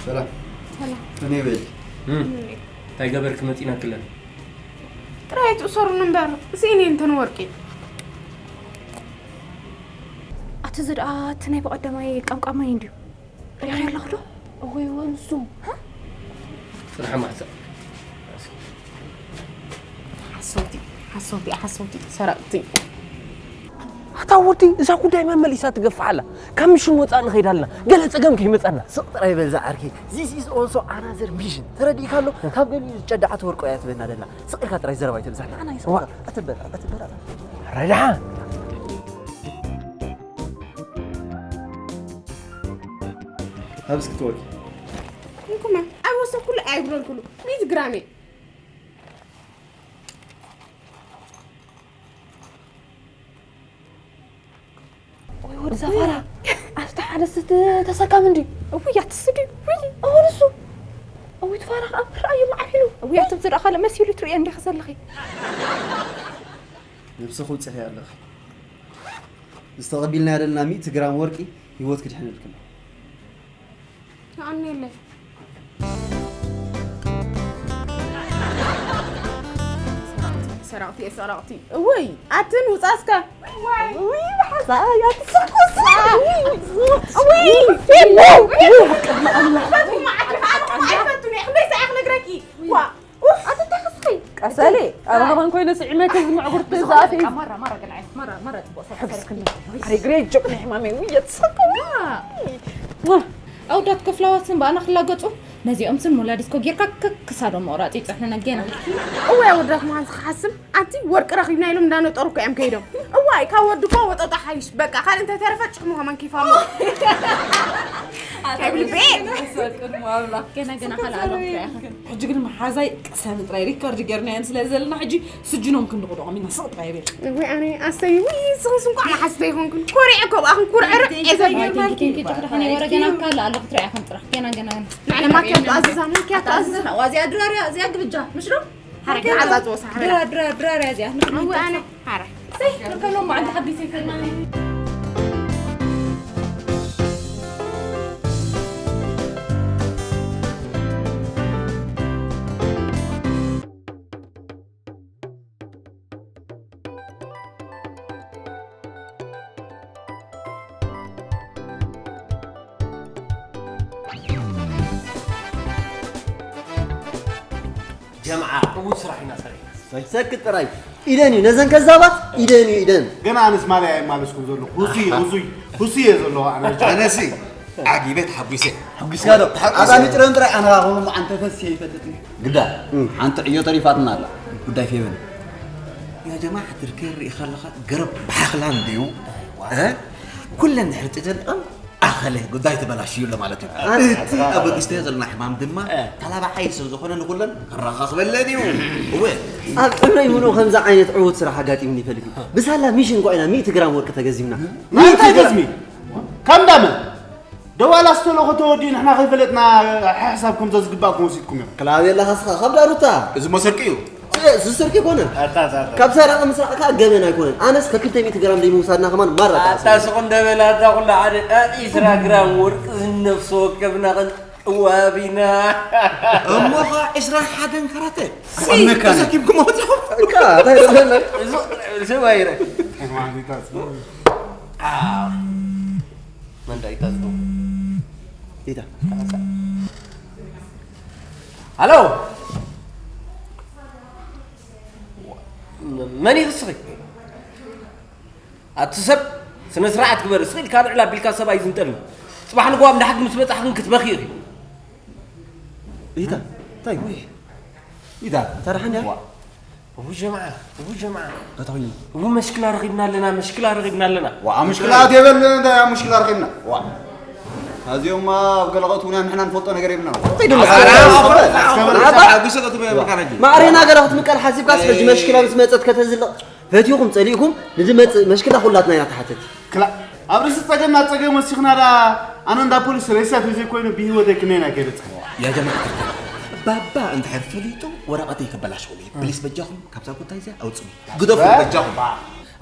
ሰላም። ሰላም። እኔ በል እም፣ እንታይ ገበርክ መፂና ክለን ጥራይ ትእሰሩን እምበር፣ ስኢን እየ እንተን ወርቂ። ኣቲ እዚ ደኣ እቲ ናይ ብቐደማይ ቀምቃማይ እንድዩ። ሪኺ ኣለኹ ዶ? እወ፣ እወ፣ ንሱ። ፅንሐ ማሕፀ ሓሰውቲ ሓሰውቲ ሓሰውቲ ሰረቕቲ። ኣታ ወዲ፣ እዛ ጉዳይ መመሊሳ ትገፍሕ ኣላ። ካብ ምሽን ወፃእ ንኸይድ ኣለና፣ ገለ ፀገም ከይመፀና። ስቕ ጥራይ በል ዝዓርከይ፣ this is also another mission። ተረዲእካ ኣሎ? ካብ ገሊኡ ዝጨዳዓት ወርቆ እያ ትበና ደላ። ስቕ ኢልካ ጥራይ ዘረባ ይተብዛሕ። ንዓና ይስቕ። ኣትበል፣ ኣትበል። ረድሓ። ኣብ እስኪ ትወቂ እንኩመ ኣብ ወሰኩሉ ኣይብለልኩሉ ሚት ግራሜ። ወይ ወዲ ሰፋራ ኣስተ ሓደ ስት ተሰካም እንዲ። እውይ ኣትስዲ። ውይ እወ ንሱ። እውይ ትፋራ ከዓ ምርኣዩ መዓት ኢሉ። እውይ ኣቶም ዝረኣ ካልእ መሲሉ ትርእዮ እንዲኺ ዘለኺ። ነብስኺ ውፅሒ ኣለኺ። ዝተቐቢልናዮ ዘለና ሚእቲ ግራም ወርቂ ህይወት ክድሕነልክን። የቐንየለይ። ሰራቕቲ ሰራቕቲ እውይ ኣትን ውፃ እስከ። ውይ ብሓዛ እያ ትስኩስ። ውይ ኣይፈቱን እየ ክንደይ ሰዓ ክነግረኪ። ዋ ኣቲ እንታይ ክስኺ። ቀሰሊ ኣባህባን ኮይነ ስዒመ ከዚ ምዕጉርቲ ዝኣፈይ ማራ ማራ ገና ማራ ማራ ጽቡቕ ሰራሕ። ኣይ ግሬት ጆክ ናይ ሕማመይ ውይ የትስኩ። ኣውዳት ክፍላዋትን በኣና ክላገጹ ነዚኦም ስን ሞላዲስኮ ጌርካ ክሳዶም ምቑራጽ ይጽሕንና ጌና። እወ ኣወዳት ምዃንስ ክሓስብ ኣንቲ ወርቂ ረኺብና ኢሎም እንዳነጠሩ እኮ እዮም ከይዶም። እዋይ ካብ ወዲ እኮ ወጠጣ ሓይሽ በቃ ካልእ እንተተረፈ ጭሕሙ ከማን ኪፋሞ። ከብልቤ ገና ገና ካልእ ኣሎ ክትሪኣ ኢኻ። ሕጂ ግን መሓዛይ ቅሰኒ ጥራይ ሪከርድ ጌርናየን ስለ ዘለና ሕጂ ስጅኖም ክንዲ ክድቖም ኢና ስቕ ጥራይ ቤት። እወይ ኣነ ኣሰይ ውይ ስኽስ እንኳዕ መሓዝተ ይኾንኩን ኮሪዐ እኮ ብኣኽን ኩርዕርዕ እየ ዘብል። ኪንኪ ኪንኪ ጭሕዲ ኸነ ወረ ገና ካለ ኣሎ ክትሪኣ ከም ጥራሕ ገና ገና ገና። ንዓለ ማኪያቶ ኣዝዛ ማኪያቶ ኣዝዛ። ዋዚያ ድራርያ እዚኣ ግብጃ ምሽ ዶ? ሓረግ ዓጻጽ ወሳ ሓረግ። ድራ ድራ ድራርያ እዚኣ። እወ ኣነ ሓረ። ሰይ ንከሎም ማዓንተ ሓቢሰ ይፈልማኒ። ጀምዓ ዕዉት ስራሕ ኢና ሰሪሕና። ሰክት ጥራይ ኢደን እዩ ነዘን ከዛባት ኢደን እዩ ኢደን። ገና ኣነስ ማልያ የማለስኩም ዘለኹ። ሁሱይ ሁሱይ ሁሱይ እየ ዘለኹ ኣነ። ኣነሲ ዓጊበ ተሓጒሰ። ሕጒስካ ዶ? ኣጣሚጥረን ጥራይ ኣነኻኽቦም ዓንተተስ ይፈልጥ እዩ። ግዳ ሓንቲ ዕዮ ተሪፋትና ኣላ። ጉዳይ ፌቨን። ያ ጀማዓ ትርከ ርኢኻ ኣለኻ ገረብ ብሓኽላ እንድዩ። እ? ኩለን ድሕሪ ጭጨልቀም ኣኸለ ጉዳይ ተበላሽዩ ኣሎ ማለት እዩ። እቲ ኣበጊስናዮ ዘለና ሕማም ድማ ተላባዓይ ስለ ዝኾነ ንኩለን ከረኻኽበለን እዩ። እወ። ኣብ ዕብረይ ምሉእ ከምዚ ዓይነት ዕዉት ስራሕ ኣጋጢሙኒ ይፈልጥ እዩ። ብሳላ ሚሽን እንኳ ኢና ሚእቲ ግራም ወርቂ ተገዚምና። እንታይ ገዝሚ? ከም ዳመ ደዋላ ስተሎ ከተወዲኡ ንሕና ከይፈለጥና ሕሕሳብ ከምቶ ዝግባእኩም ወሲድኩም እዮም። ክላብ የለኻ ስኻ ካብ ዳሩታ። እዚ መሰርቂ እዩ። ዝስርቂ ይኮነ ካብ ሰራቂ ምስራቅ ከዓ ገበን ኣይኮነን። ኣነስ ከክልተ ሚእቲ ግራም ዘይምውሳድና ከማን ማራ ኣታ ስቕ እንደ በላ እታ ኩላ ሓደ ኣዒስራ ግራም ወርቂ ዝነፍሲ ወከፍና ክንጥዋብ ኢና። እሞ ኸ ዕስራን ሓደን ካራተ ተሰኪምኩም ኣውፂኹም። ሰብ ኣይረ መንዳ ይታዝቡ ኢታ ሃሎ መን እዩ እስኺ ኣቲ ሰብ ስነ ስርዓት ግበር እስኺ ኢልካ ልዕል ኣቢልካ ሰብ ኣይዝንጠልን ፅባሕ ንግዋ እንዳ ሕጊ ምስ በፃሕክን ክትበኺ ኢኺ ኢታ እንታይ ኢታ ተረሓን ያ እቡ ጀምዓ እቡ ጀምዓ እንታይ ኮይኑ እቡ መሽክላ ረኺብና ኣለና መሽክላ ረኺብና ኣለና ዋ ምሽክላ የበልን እንታይ ሙሽክላ ረኺብና ዋ ኣዚኦም ኣብ ገለቐት እውን ንሕና ንፈልጦ ነገር የብልና ማዕሬና ገለ ክትምቀል ሓሲብካ ስለዚ መሽክላ ምስ መፀት ከተዝልቕ ፈቲኹም ፀሊእኩም ንዝመፅእ መሽክላ ኩላትና ኢና ተሓተቲ ክላ ኣብ ርእሲ ፀገምና ፀገም ወሲኽና ዳ ኣነ እንዳ ፖሊስ ሬሳ ተዘይኮይኑ ብህይወተይ ክነይና ከይበፅሐ ያ ጀማዓ ባባ እንድሕር ፈሊጡ ወረቐተይ ከበላሽወሉ እዩ ፕሊስ በጃኹም ካብዛ ጉዳይ እዚኣ ኣውፅኡ ግደፉ በጃኹም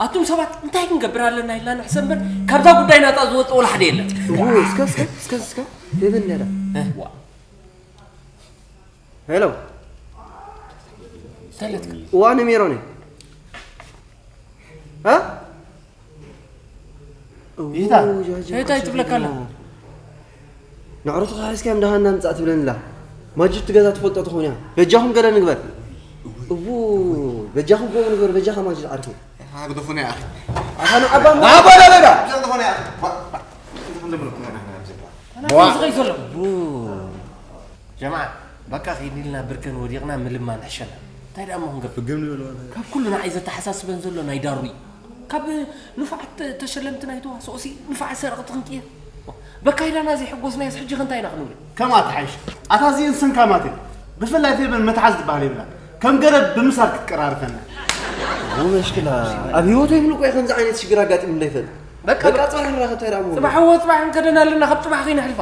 ኣቱም ሰባት እንታይ ክንገብር ኣለና ኢልና ንሕሰብ እምበር ካብዛ ጉዳይ ናፃ ዝወፅእ ወላ ሓደ የለን እስከ እስከ እስከ እስከ የብን ነረ ሄሎ። ሰለትካ እዋን ሜሮን። እ? ይታ። እንታይ ትብለካ ኣላ? ንዕሩትኻ ሒዝካዮም ደሃና ምጻእ ትብለኒ ኣላ። ማጅድ ትገዛ ትፈልጦ ትኾን እያ። በጃኹም ገለ ንግበር። እዉ በጃኹም ከምኡ ንግበር። በጃኻ ማጅድ ዓርኪ። ኣግደፉኒ ኣኺ። ኣታ ንዓባ እሞ ኣባ ለበዳ። ኣግደፉኒ ኣኺ። ዋ፣ ዋ፣ እንታይ ክንደምር እኮ ኢና ንሕና ኣብዚ። ኣናዚ ዝኸይ ዘሎ ጀማዓ በቃ ኺድ ኢልና ብርከን ወዲቕና ምልማን ሕሸና። እንታይ ደኣ እሞ ክንገብር? ካብ ኩሉ ንዓይ ዘተሓሳስበን ዘሎ ናይ ዳሩ እዩ። ካብ ንፉዓት ተሸለምቲ ናይ ተዋስኦሲ ንፉዓት ሰረቕቲ ክንቅየር። በካይዳና ዘይሕጎስናዮስ ሕጂ ከ እንታይ ኢና ክንብል? ከምኣ ትሓይሽ። ኣታ እዚእን ስንካማት እየን። ብፍላይ ፌበን መትሓዝ ዝበሃል የብላን። ከም ገረብ ብምሳር ክትቀራርፈና። ወመሽክላ ኣብ ህይወተይ ምልቆ ከምዚ ዓይነት ሽግር ኣጋጢሙ እንዳይፈልጥ። በቃ በቃ ጽባሕ ንራኸብ እንታይ ደኣ እሞ። ጽባሕ እዎ ጽባሕ እንከደና ኣለና ካብ ጽባሕ ከይነሕልፋ።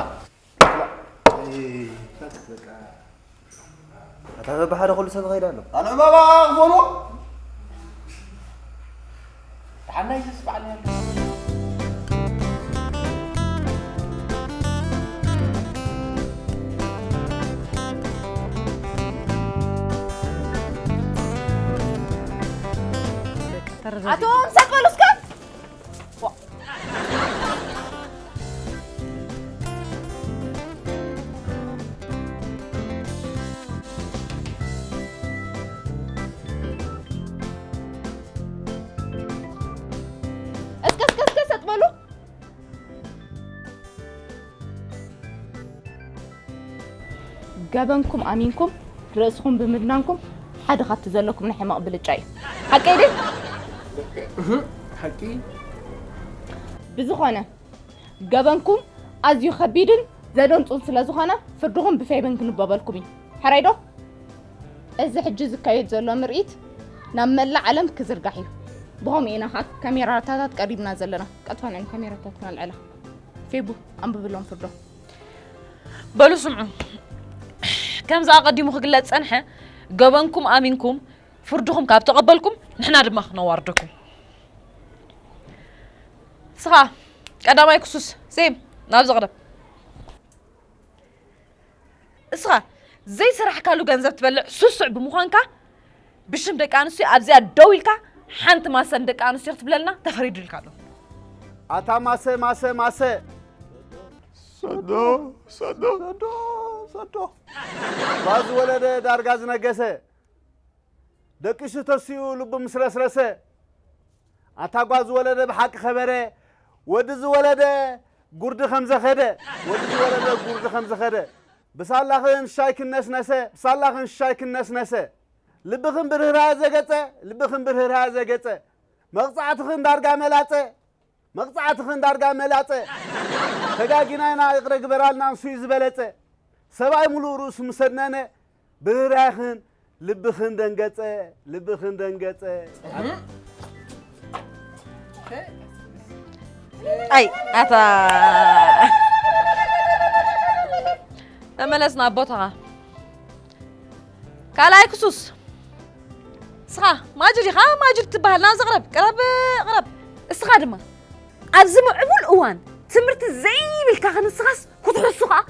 ኣታ በብሓደ ኩሉ ሰብ ኸይዳ ኣሎ። ኣነ ባባ ክኾኑ ተሓናይ ዘስባዕልና ኣሎ። ኣቶ ምሳት በሉ እስከ። እስከ እስከ እስከ ሰጥ በሉ። ገበንኩም ኣሚንኩም ርእስኹም ብምድናንኩም ሓደ ካብቲ ዘለኩም ናይ ሕማቕ ብልጫ እዩ። ሓቀይ ድዩ? ሓቂ። ብዝኾነ ገበንኩም ኣዝዩ ከቢድን ዘደንጹን ስለ ዝኾነ ፍርድኹም ብፌብን ክንበበልኩም እዩ። ሕራይ ዶ? እዚ ሕጂ ዝካየድ ዘሎ ምርኢት ናብ መላእ ዓለም ክዝርጋሕ እዩ። ብኸምኡ ኢና ኸኣ ካሜራታታት ቀሪብና ዘለና። ቀጥታ ንዕን ካሜራታትና ኣልዕላ። ፌቡ ኣንብብሎም ፍርዶ። በሉ ስምዑ፣ ከምዚ ኣቐዲሙ ክግለጽ ጸንሐ፣ ገበንኩም ኣሚንኩም ፍርድኹም ካብ ተቐበልኩም ንሕና ድማ ክነዋርደኩም። እስኻ ቀዳማይ ክሱስ ሴም ናብዚ ቅረብ። እስኻ ዘይሰራሕካሉ ገንዘብ ትበልዕ ስሱዕ ብምዃንካ ብሽም ደቂ ኣንስትዮ ኣብዚኣ ደው ኢልካ ሓንቲ ማሰ ንደቂ ኣንስትዮ ክትብለልና ተፈሪዱልካ ኣሎ። ኣታ ማሰ ማሰ ማሰ ሰዶ ሰዶ ሰዶ ሰዶ ጓዝ ወለደ ዳርጋ ዝነገሰ ደቂሱ ተሲኡ ልቡ ምስ ረስረሰ ኣታ ጓዝ ወለደ ብሓቂ ከበረ ወዲ ዝወለደ ጉርዲ ከም ዘኸደ ወዲ ዝወለደ ጉርዲ ከም ዘኸደ ብሳላኽን ሻይ ክነስነሰ ብሳላኽን ሻይ ክነስነሰ ልብኽን ብርህራሀ ዘገጸ ልብኽን ብርህራሀ ዘገጸ መቕጻዕትኽን ዳርጋ መላጸ መቕጻዕትኽን ዳርጋ መላጸ ተጋጊና ኢና ይቕረ ግበራልና ንሱ እዩ ዝበለጸ ሰብኣይ ሙሉእ ርእሱ ምሰድነነ ብርህራህኽን ልብኽን ደንገጸ ልብኽን ደንገጸ ኣይ ኣታ ተመለስ ናብ ቦታኻ ካልኣይ ክሱስ እስኻ ማጅድ ኢኻ ማጅድ ትበሃል ናብዚ ቅረብ ቅረብ ቅረብ እስኻ ድማ ኣብዚ ምዕቡል እዋን ትምህርቲ ዘይብልካ ክንስኻስ ክትሕሱ ኸዓ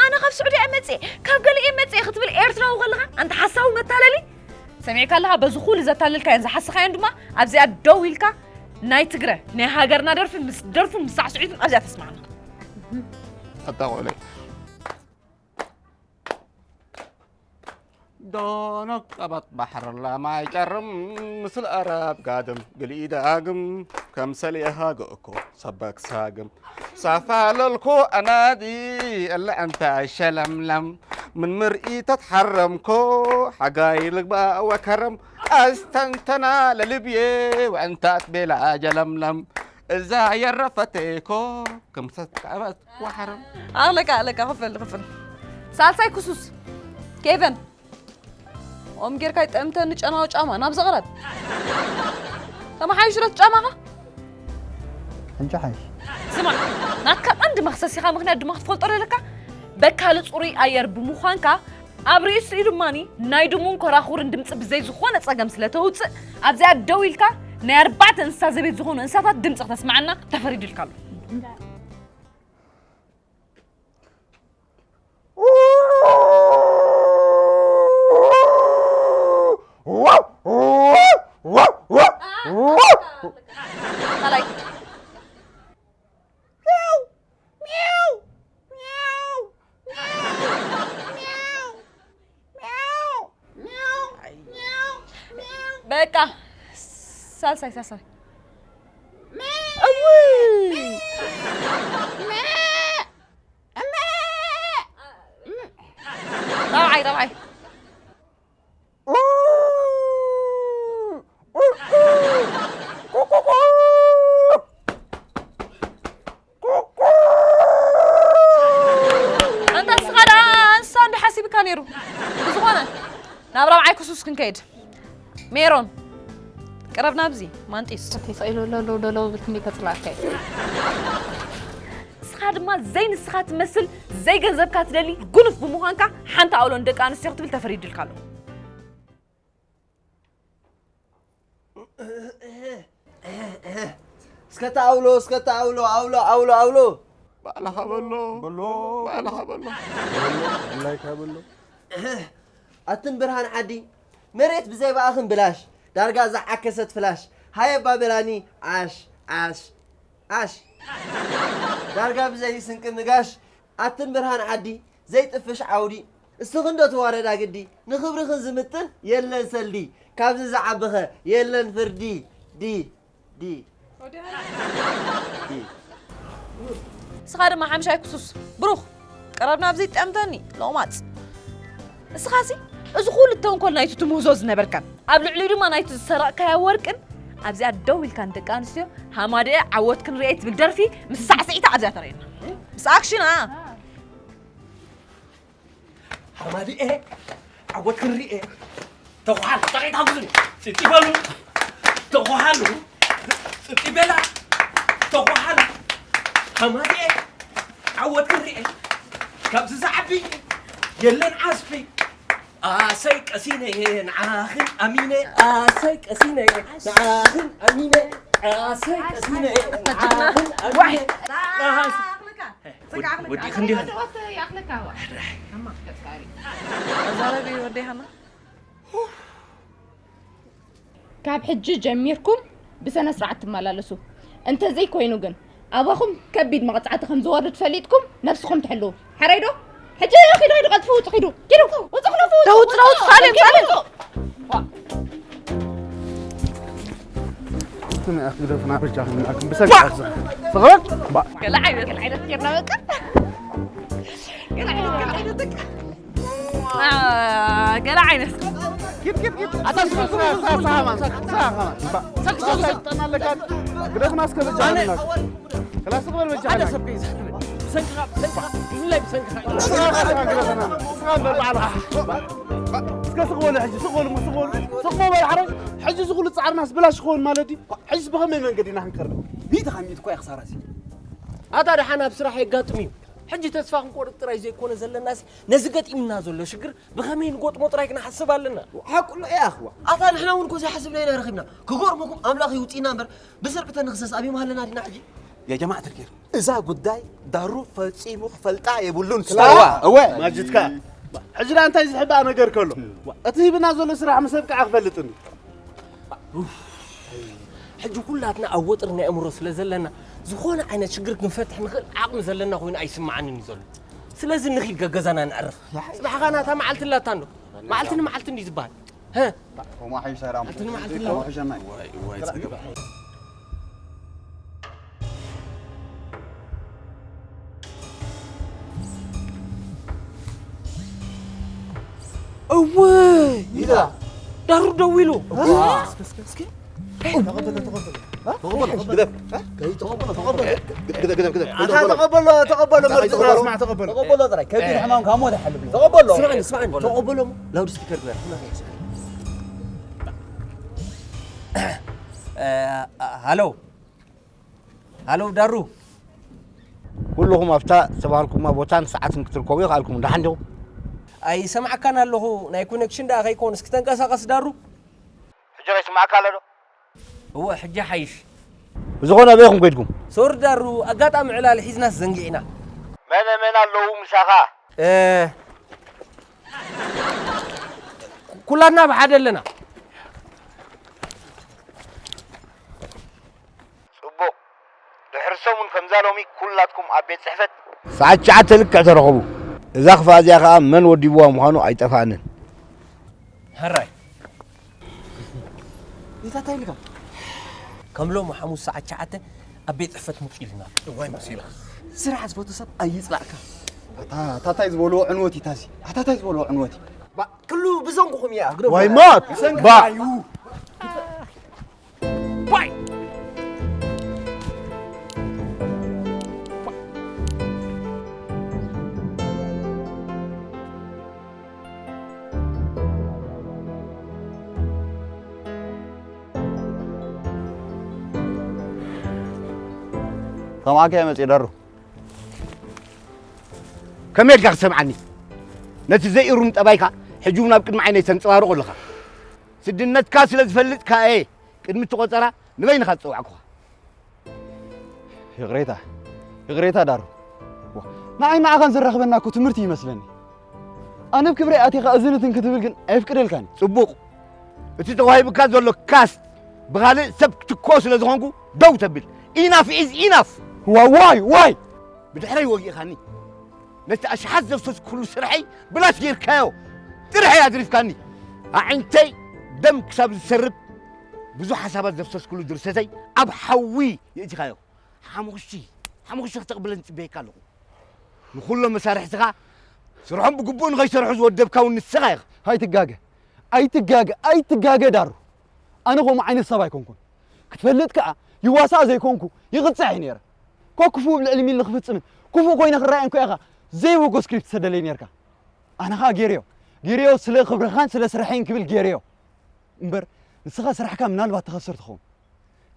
ኣነ ካብ ስዑዲ እየ መፅእ ካብ ገሊእ እየ መፅእ ክትብል ኤርትራዊ ከለኻ ኣንተ ሓሳዊ መታለሊ ሰሚዕካ ኣለኻ በዚ ኩሉ ዘታለልካዮን ዝሓስኻዮን ድማ ኣብዚኣ ደው ኢልካ ናይ ትግረ ናይ ሃገርና ደርፊ ምስ ደርፉ ምስ ሳዕስዒቱን ኣብዚኣ ተስማዕና ኣታ ቆለ ዶኖ ቀበጥ ባሕር ለማይ ጨርም ምስል ኣረብ ጋድም ግልኢ ዳግም ከምሰል የሃገ እኮ ሰበክ ሳግም ሳፋለልኮ ኣናዲ እለ ኣንታ ሸለምለም ምን ምርኢ ተትሓረምኮ ሓጋይ ልግባ ወከረም ኣስተንተና ለልብየ ወእንታት ቤላ ጀለምለም እዛ የረፈቴኮ ከምሰት ቀበጥ ወሓረም ኣለካ ኣለካ ክፍል ክፍል ሳልሳይ ክሱስ ኬቨን ኦም ጌርካ ይጠምተኒ ጨናዊ ጫማ ናብ ዘቕረብ ተመሓይሽረት ጫማኻ ሕንጭ ሓይሽ ስማ ናትካ ቀንዲ መኽሰሲኻ ምኽንያት ድማ ክትፈልጦ ደለካ በካሊ ፅሩይ ኣየር ብምዃንካ ኣብ ርእሲኡ ድማ ናይ ድሙን ኮራኹርን ድምፂ ብዘይ ዝኾነ ፀገም ስለ ተውፅእ ኣብዚኣ ደው ኢልካ ናይ ኣርባዕተ እንስሳ ዘቤት ዝኾኑ እንስሳታት ድምፂ ክተስማዓና ተፈሪዱልካ ኣሎ በቃ ሳልሳይ ሳልሳይ። እውይ! ራብዓይ ራብዓይ። ኣንታ ንስኻ ደኣ እንስሳ እንዲ ሓሲብካ ነይሩ። ብዝኾነ ናብ ራብዓይ ክሱስ ክንከይድ። ሜሮን ቅረብ ናብዚ ማንጢስ። እቲ ስቕ ኢሉ ኣሎ ኣሎ ደሎ ብል ክንደይ ከጽልኣካ እዩ። ንስኻ ድማ ዘይንስኻ ትመስል ዘይገንዘብካ ትደሊ ጉኑፍ ብምዃንካ ሓንቲ ኣውሎ ንደቂ ኣንስትዮ ክትብል ተፈሪድልካ ኣሎ። እስከ ተኣውሎ እስከ ተኣውሎ ኣውሎ ኣውሎ ኣውሎ። ባዕልኻ በሎ በሎ። ባዕልኻ በሎ። ድላይካ በሎ። ኣትን ብርሃን ዓዲ መሬት ብዘይ ብኣኽን ብላሽ ዳርጋ ዝዓከሰት ፍላሽ ሃየ ባበላኒ ዓሽ ዓሽ ዓሽ ዳርጋ ብዘይ ስንቂ ምጋሽ ኣትን ብርሃን ዓዲ ዘይጥፍሽ ዓውዲ እስኽን ዶ ተዋረዳ ግዲ ንኽብርኽን ዝምጥን የለን ሰልዲ ካብዚ ዝዓብኸ የለን ፍርዲ ዲ ዲ ዲ እስኻ ድማ ሓምሻይ ክሱስ ብሩኽ ቀረብና ኣብዚ ጠምተኒ ሎማጽ እስኻሲ እዚ ኩሉ ተንኮል ናይቲ ትምህዞ ዝነበርካን ኣብ ልዕሊኡ ድማ ናይቲ ዝሰረቕካዮ ወርቅን ኣብዚኣ ደው ኢልካ ንደቂ ኣንስትዮ ሃማደኤ ዓወት ክንርኤ ትብል ደርፊ ምስ ሳዕስዒታ ኣብዚኣ ተርእየና ምስ ኣክሽና ሃማዲኤ ዓወት ክንሪኤ ተኳሓል ጣቂት ሓጉዙኒ ጽጢ በሉ ተኳሓሉ ጽጢ በላ ተኳሓላ ሃማዲኤ ዓወት ክንሪኤ ካብዚ ዝዓቢ የለን ዓስቢ ኣሰይ ቀሲነ ንዓኽን ኣሚነ ኣሰይ ቀሲነ ንዓኽን ኣሚነ ኣሰይ ቀሲነ ንዓኽን ኣሚነ ወዲእኺ እንዲኺ ተዛረቢ ወደይ ሃና ካብ ሕጂ ጀሚርኩም ብሰነ ስርዓት ትመላለሱ እንተዘይ ኮይኑ ግን ኣባኹም ከቢድ መቕፃዕቲ ከም ዝወርድ ፈሊጥኩም ነብስኹም ትሕልው ሓራይ ዶ ሕጂ ኪዱ ኪዱ ቀልጥፉ ውፁ ኪዱ ኪዱ ውፁ ክነፉ ውፁ ተውፅ ተውፅ ሳሌም ሳሌም ግደፉና በጃኹም ንዓኩም ብሰንኪ ኣብዚ ፍቕረት ገለ ዓይነት ገለ ዓይነት ጌርና በቃ ገለ ዓይነት ገለ ዓይነት በቃ ገለ ዓይነት ግደፍና እስከ በጃኹም ክላስ ግበር በጃ ብሰንክኻ ብሰንክኻ ምንላይ ብሰንክኻ እስከ ስቕ በሉ ሕጂ ስቕ በሉ ስቕ በሉ ስቕ በሉ ሓረ ሕጂ እዚ ኩሉ ፃዕርናስ ብላሽ ክኸውን ማለት እዩ ሕጂስ ብኸመይ መንገዲ ኢና ክንከርድ ሚእቲ ካብ ሚእቲ እኮ እያ ክሳራሲ ኣታ ደሓን ኣብ ስራሕ የጋጥም እዩ ሕጂ ተስፋ ክንቆርጥ ጥራይ ዘይኮነ ዘለናሲ ነዚ ገጢምና ዘሎ ሽግር ብኸመይ ንጎጥሞ ጥራይ ክንሓስብ ኣለና ሓቁሎ እያ ኣኽዋ ኣታ ንሕና እውን እኮ ዘይሓስብና ኢና ረኺብና ክገርመኩም ኣምላኽ ይውፅእና እምበር ብስርቂ ተንኽሰስ ኣብ ይምሃለና ዲና ሕጂ የጀማዕ ትርኪር እዛ ጉዳይ ዳሩ ፈጺሙ ክፈልጣ የብሉን ስታዋ እወ ማጅትካ ሕጂ ዳ እንታይ ዝሕባእ ነገር ከሎ እቲ ሂብና ዘሎ ስራሕ ምስ ኣብቅዓ ክፈልጥኒ ሕጂ ኩላትና ኣብ ወጥሪ ናይ ኣእምሮ ስለ ዘለና ዝኾነ ዓይነት ሽግር ክንፈትሕ ንኽእል ዓቕሚ ዘለና ኮይኑ ኣይስምዓንን እዩ ዘሎ ስለዚ ንኺድ ገገዛና ንዕርፍ ፅባሕኻ ናታ መዓልቲ ኣላታ እንዶ መዓልቲ ንመዓልቲ እንዲ ዝበሃል ሆማሓይ ሰራም መዓልቲ ንመዓልቲ ኣለዎ ሸናይ እወ ዳሩ ደዊሉ ተቀበሎ ተቀበሎ ተቀበሎ ጥራይ ከቢድ ሕማም ካብ ሞት ይሓልፍ ተቀበሎ ስማዕኒ ስማዕኒ ተቀበሎ ላውድ ስፒከር ግበር ሃሎ ሃሎ ዳሩ ኩልኹም ኣብታ ዝተባህልኩማ ቦታን ሰዓትን ክትርከቡ ይኽኣልኩም ደሓን ዲኹም ኣይሰማዕካን ኣለኹ ናይ ኮነክሽን ደኣ ከይኮንስ ክተንቀሳቐስ ዳሩ ሕጂ ከይስማዕካ ኣሎ ዶ እወ ሕጂ ሓይሽ ብዝኾነ ኣበይኹም ከይድኩም ሶሪ ዳሩ ኣጋጣሚ ዕላል ሒዝናስ ዘንጊዕና መነ መን ኣለዉ ምሳኻ ኩላትና ብሓደ ኣለና ጽቡቕ ድሕሪ ሰሙን ከምዛ ሎሚ ኩላትኩም ኣብ ቤት ጽሕፈት ሰዓት ትሽዓተ ልክዕ ተረኸቡ እዛ ክፋእ እዚኣ ከኣ መን ወዲብዋ ምዃኑ ኣይጠፍኣንን ሕራይ እንታይ ኢልካ? ከም ሎሚ ሓሙስ ሰዓት ትሽዓተ ኣብ ቤት ጽሕፈት ምጹ ኢልና። ዋይ መሲላ። ስራሕ ዝፈቱ ሰብ ኣይጽላእካ። ኣታ ኣታ እንታይ ዝበልዎ ዕንወት እዩ ታዚ? ኣታ እንታይ ዝበልዎ ዕንወት እዩ? ኩሉ ብሰንኩኹም እያ ግደፉ። ዋይ ሞት ባ ከማካ መጽእ ደሩ ከመይ ኢልካ ክትሰምዓኒ? ነቲ ዘይእሩም ጠባይካ ሕጂ እውን ኣብ ቅድሚ ዓይነይ ተንጸባርቖ ኣለኻ። ስድነትካ ስለ ዝፈልጥ ከኣ እየ ቅድሚ እቲ ቆጸራ ንበይንኻ ዝጸዋዕኩኻ። ይቕሬታ ይቕሬታ ዳሩ። ዋ፣ ንዓይ ንዓኻን ዘራኽበና እኮ ትምህርቲ ይመስለኒ። ኣነ ብክብረይ ኣቲኻ እዝንትን ክትብል ግን ኣይፍቅደልካን። ጽቡቕ፣ እቲ ተዋሂቡካ ዘሎ ካስት ብኻልእ ሰብ ክትኮ ስለ ዝኾንኩ ደው ተብል። ኢናፍ ኢዝ ኢናፍ። ዋዋይ ዋይ ብድሕረይ ወጊእኻኒ። ነቲ ኣሽሓት ዘፍሰስኩሉ ስርሐይ ብላሽ ጌርካዮ። ጥርሐይ ኣድሪፍካኒ። ኣዒንተይ ደም ክሳብ ዝሰርብ ብዙሕ ሓሳባት ዘፍሰስኩሉ ድርሰተይ ኣብ ሓዊ የእቲኻዮ። ሓሙኽሽቲ ሓሙኽሽቲ ክተቕብለኒ ጽበየካ ኣለኹ። ንኹሎም መሳርሕትኻ ስርሖም ብግቡእ ንኸይሰርሑ ዝወደብካ እውን ንስኻ ኢኻ። ኣይትጋገ ኣይትጋገ ኣይትጋገ ዳሩ። ኣነ ከምኡ ዓይነት ሰብ ኣይኮንኩን። ክትፈልጥ ከኣ ይዋሳእ ዘይኮንኩ ይቕጻዕ እየ ነይረ። ኮ ክፉእ ኣብ ልዕሊ ሚሊ ክፍጽምን ክፉእ ኮይነ ክረኣየን ኮ ኢኻ ዘይበጎ ስክሪፕት ትሰደለይ ነይርካ። ኣነ ኸኣ ገይረዮ ገይረዮ ስለ ክብርኻን ስለ ስርሐይን ክብል ገይረዮ። እምበር ንስኻ ስራሕካ ምናልባት ትኸስር ትኸውን።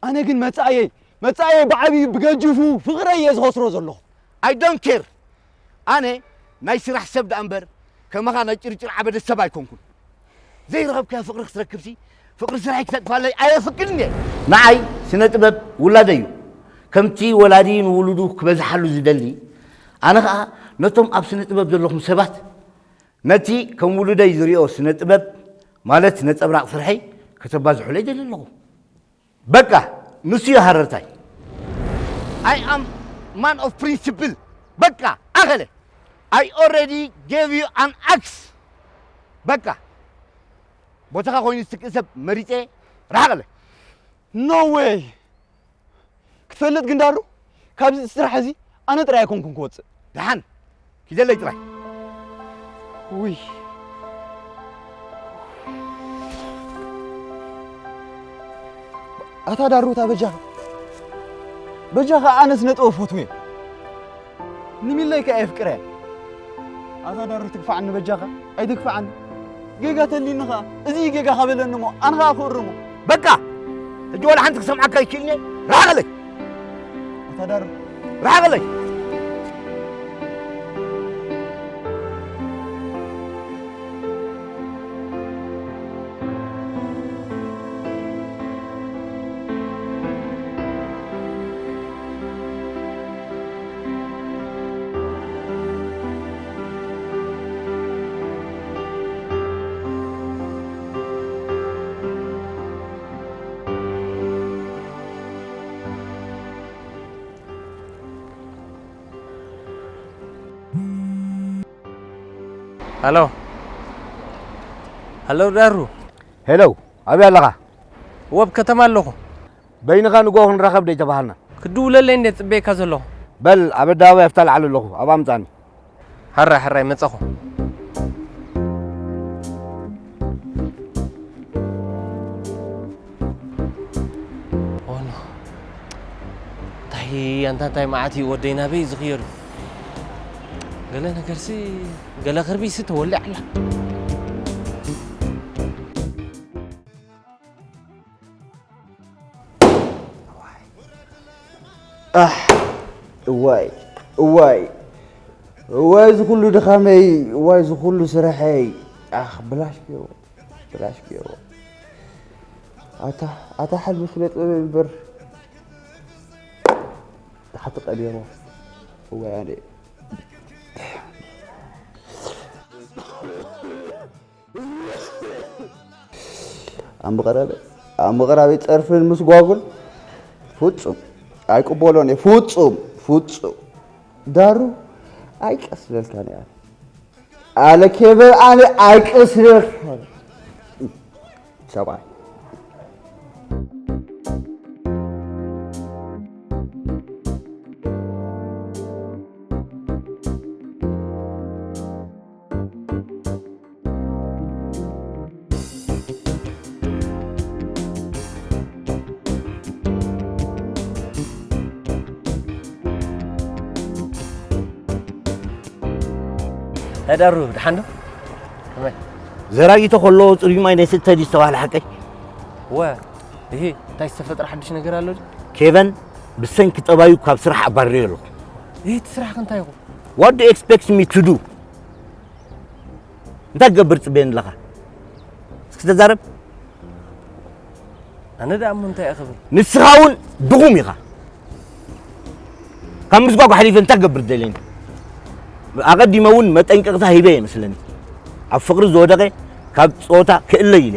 ኣነ ግን መጻእየይ መጻእየይ ብዓብዩ ብገጅፉ ፍቕረይ እየ ዝኸስሮ ዘለኹ። I don't care። ኣነ ናይ ስራሕ ሰብ ደኣ እምበር ከማኻ ናይ ጭርጭር ዓበደ ሰብ ኣይኮንኩን። ዘይረኸብካዮ ፍቕሪ ክትረክብሲ ፍቕሪ ስራሐይ ክተጥፋለይ ኣየፍቅድን እየ። ንዓይ ስነ ጥበብ ውላደይ እዩ። ከምቲ ወላዲ ንውሉዱ ክበዝሓሉ ዝደሊ ኣነ ኸኣ ነቶም ኣብ ስነ ጥበብ ዘለኹም ሰባት ነቲ ከም ውሉደይ ዝሪኦ ስነ ጥበብ ማለት ነጸብራቕ ስርሐይ ከተባዝሑለይ ደሊ ኣለኹ። በቃ ንሱ እዩ ሃረርታይ። I am man of principle። በቃ ኣኸለ። I already gave you an axe። በቃ ቦታኻ ኮይኑ ዝትክእ ሰብ መሪጸ ርሓቐለ። No way። ክትፈልጥ ግን ዳሩ ካብዚ ስራሕ እዚ ኣነ ጥራይ ኣይኮንኩን ክወጽእ። ደሓን ኪደለይ ጥራይ። ውይ ኣታ ዳሩ እታ በጃኻ በጃኻ ኣነስ ነጥበ ፈትወ ንሚለይ ከኣ የፍቅረ ኣታ ዳሩ ትግፋዕኒ በጃኻ ኣይትግፋዕኒ ጌጋ ተሊኒ ኸኣ እዚ ጌጋ ኸበለኒ እሞ ኣነ ኸኣ ክእርሞ በቃ ሕጂ ዋላ ሓንቲ ክሰምዓካ ኣይክእልን እየ ርሓቐለይ ኣታ ዳሩ ርሓቐለይ ሃሎ ሃሎ ዳሩ ሄሎ ኣበይ ኣለኻ ወብ ከተማ ኣለኹ በይንኻ ንግሆ ክንራኸብ ደይተባሃልና ክድውለለይ እንደ ጽበየካ ዘለኹ በል ኣብ ኣደባባይ ኣብታ ለዓሊ ኣለኹ ኣብኣ ምጻኒ ሕራይ ሕራይ መጻኹ ኦኖ እንታይ ኣንታ እንታይ መዓት እዩ ወደይ ናበይ እዩ ዝኽየዱ ገለ ነገርሲ ገለ ክርቢሲ ተወሊዓ ኣላ ኣሕ እዋይ እዋይ እዋይ እዚ ኩሉ ድኻመይ እዋይ እዚ ኩሉ ስርሐይ ኣኽ ብላሽ ገይርዎ ብላሽ ገይርዎ ኣታ ኣታ ሓልቢ ስለ ጥበብ እምበር ሓቲ ቀዲርዎ እዋይ ኣነ ኣምቕራበይ ኣምቕራበይ ጸርፍን ምስ ጓጉል ፍጹም ኣይቅበሎን እየ ፍጹም ፍጹም ዳሩ ኣይቀስለልካን እያ ኣለ ኬበ ኣነ ኣይቀስለልካን ሰብኣይ ዳሩ ደሓን ዶ? ከመይ? ዘራጊቶ ከሎ ጽሩይ ማይ ናይ ስተ ድዩ ዝተባህለ ሓቀይ? ወ ይሄ እንታይ ዝተፈጥረ ሓድሽ ነገር ኣሎ? ኬቨን ብሰንኪ ጠባዩ ካብ ስራሕ ኣባሪረዮ ኣለኹ። ይሄ እቲ ስራሕ እንታይ ይኹ? What do you expect me to do? እንታይ ክገብር ጽበየን ኣለኻ? እስኪ ተዛረብ። ኣነ ደኣ እሞ እንታይ እኽብል? ንስኻ እውን ድኹም ኢኻ። ካብ ምስጓጓ ሓሊፈ እንታይ ክገብር ደልየኒ? ኣቐዲመ እውን መጠንቀቕታ ሂበ እየ መስለኒ። ኣብ ፍቕሪ ዝወደቐ ካብ ጾታ ክእለ ኢለ።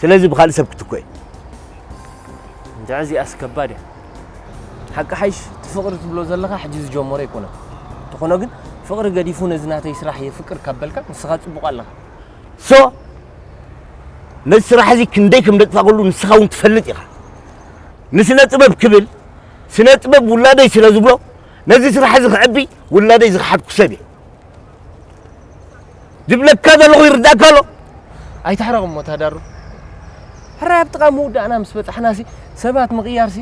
ስለዚ ብኻልእ ሰብ ክትኮ እየ። እንጃ እዚኣስ ከባድ እያ። ሓቂ ሓይሽ እቲ ፍቕሪ ትብሎ ዘለኻ ሕጂ ዝጀመሮ ኣይኮነን። እንተኾነ ግን ፍቕሪ ገዲፉ ነዚ ናተይ ስራሕ የፍቅር ካብ በልካ ንስኻ ጽቡቕ ኣለኻ። So ነዚ ስራሕ እዚ ክንደይ ከም ደጥፋእኩሉ ንስኻ እውን ትፈልጥ ኢኻ። ንስነ ጥበብ ክብል ስነ ጥበብ ውላደይ ስለ ዝብሎ ነዚ ስራሕ እዚ ክዕቢ ውላደይ ዝኸሓድኩ ሰብ እየ። ዝብለካ ዘለኹ ይርዳእካ ኣሎ። ኣይትሕረቕ እሞ ታዳሩ። ሕራይ ኣብ ጥቓ ምውዳእና ምስ በጻሕናሲ ሰባት ምቕያርሲ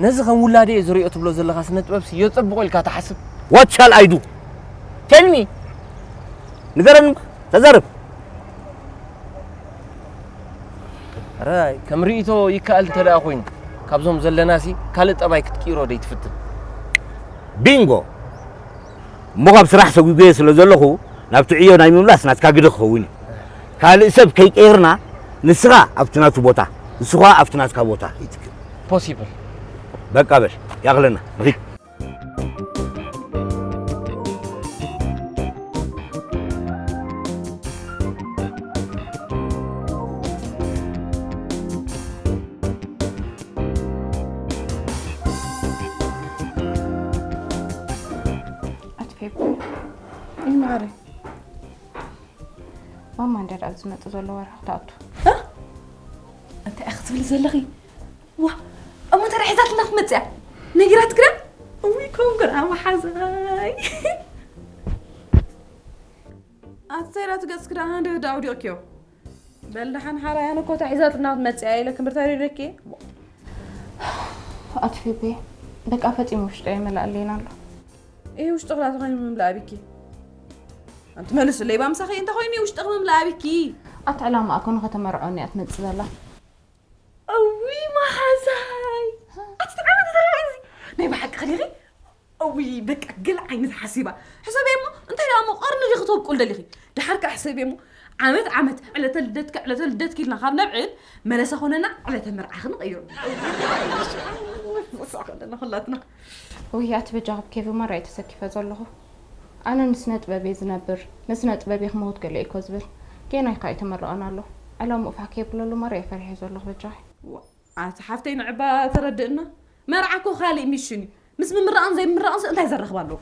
ነዚ ከም ውላደ እየ ዝሪኦ ትብሎ ዘለኻ ስነ ጥበብሲ የጸብቖ ኢልካ ትሓስብ? What shall I do? Tell me. ንገረኒ እባ፣ ተዛረብ። ሕራይ ከም ርእይቶ ይከኣል እንተ ደኣ ኮይኑ ካብዞም ዘለናሲ ካልእ ጠባይ ክትቅይሮ ደይትፍትን? ቢንጎ። እሞ ካብ ስራሕ ሰጒጎየ ስለ ዘለኹ ናብቲ ዕዮ ናይ ምምላስ ናትካ ግደ ክኸውን እዩ። ካልእ ሰብ ከይቀየርና ንስኻ ኣብቲ ናቱ ቦታ ንስኻ ኣብቲ ናትካ ቦታ ይትክእ። ፖሲብል። በቃ በል ያኽለና ንኺድ። ኣትፌብ ይማረ ማማ እንደ ኣብ ዝመጽእ ዘሎ ወርሒ ክትኣቱ እንታይ ክትብል ዘለኺ ዋ እሞ እንታይ ሒዛትና ክትመጽእ እያ ነጊራት ግዳ እውይ ኮንግራ መሓዛይ ኣሰይራ ትገጽ ክዳ ሃንደ ወዳ ኣውዲቕክዮ በል ደሓን ሓራያን እኮ ተሒዛትና ክትመጽእ እያ ኢለ ክምርታ ሪረኪ ኣትፌቤ በቃ ፈጺሙ ውሽጦ የመላእለይና ኣሎ ይህ ውሽጡ ክላ ተኾይኑ ምምላእ ኣቢኪ ኣንቲ መልስ ለይባ ምሳኺ እንተ ኮይኑ ውሽጥኺ ምምላእ ኣቢኪ ኣቲ ዕላማ ኣኮ ንኸተመርዖኒ እያ ትመጽእ ዘላ እዊ መሓዛይ ኣቲ ተዓመ ተዛረባ እዚ ናይ ብሓቂ ኸዲኺ እዊ በቃ ገለ ዓይነት ሓሲባ ሕሰበ እሞ እንታይ ደኣ እሞ ቀርኒ ዲኺ ተብቁል ደሊኺ ድሓር ከዓ ሕሰበ እሞ ዓመት ዓመት ዕለተ ልደትኪ ዕለተ ልደትኪ ኢልና ካብ ነብዕል መለሰ ኮነና ዕለተ መርዓኺ ንቐይሮ ከለና ኩላትና ውይ ኣቲ በጃ ካብ ኬቪ ማራ እየ ተሰኪፈ ዘለኹ ኣነ ንስነ ጥበብ እየ ዝነብር ንስነ ጥበብ እየ ክመውት ገለ እኮ ዝብል ጌና ይካ ኣይተመረቐን ኣሎ ዕላምኡ ፋሕ ከየብለሉ ማራ እየ ፈሪሐ ዘለኹ በጃኺ ኣቲ ሓፍተይ ንዕባ ተረድእና መርዓ እኮ ካሊእ ሚሽን እዩ ምስ ምምራቕን ዘይምምራቕን እንታይ ዘራኽብ ኣለዎ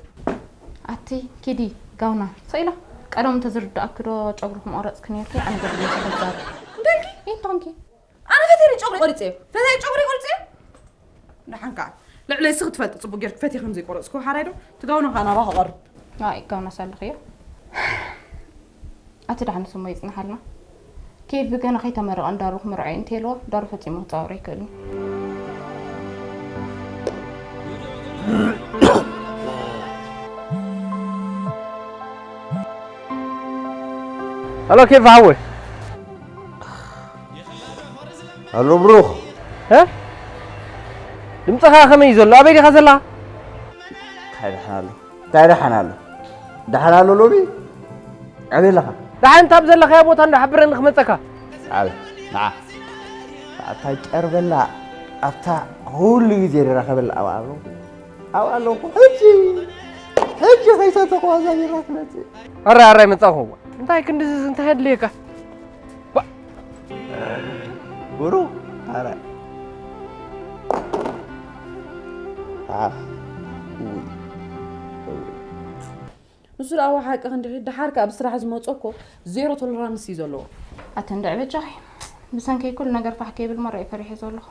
ኣቲ ኪዲ ጋውና ሰኢላ ቀደም እንተዝርዳእኪ ዶ ጨጉርኩም ቆረፅኪ ነርኪ ኣነ ገድሊ ተዛር እንደልኪ ይንተንኪ ኣነ ፈተሪ ጨጉሪ ቆሪፀ እዩ ፈተሪ ጨጉሪ ቆሪፀ እዩ ንሓንካ ልዕሊ እስኺ ትፈልጢ ፅቡቅ ጌርኪ ፈትየ ከም ዘይቆረፅኩ ሓራይ ዶ ትጋውና ከዓ ናባ ክቐርብ ኣይ ጋውና ሳልኽዮ ኣቲ ዳሕንስ እሞ ይጽንሓልና ኬቪ ገና ከይተመረቐ እንዳሩ ክምርዖ እንተልዎ ዳሩ ፈጺሙ ክጻወር ኣይክእልን ኣሎ ኬፍ ሓወይ ኣሎ ብሩኽ ድምፅኻ ከመይ እዩ ዘሎ ኣበይ ዲኻ ዘለኻ እንታይ ደሓን ኣሎ እንታይ ደሓን ኣሎ ደሓን ኣሎ ሎሚ ኣበይ ኣለኻ ደሓን እንታብ ዘለኻዮ ቦታ እንዳሓብረኒ ክመፀካ ኣበይ ንዓ ኣብታ ጨርበላ ኣብታ ኩሉ ግዜ ዝራኸበላ ኣብ ኣለኹ ኣብ ኣለኹ ሕጂ ሕጂ ከይሰተኹ ኣዛ ቢራ ክመፅእ ኣራይ ኣራይ መፃኹ እንታይ ክንድዝዝ እንታይ ኣድልየካ ብሩ ኣረ ንሱ ደኣ ሓቂ ክንድሒ ደሓር ከኣ ብስራሕ ዝመጾ እኮ ዜሮ ቶለራንስ እዩ ዘለዎ ኣተ እንድዒ በጃኺ ብሰንከይ ኩሉ ነገር ፋሕ ከይብል መራ እዩ ፈሪሐ ዘለኹ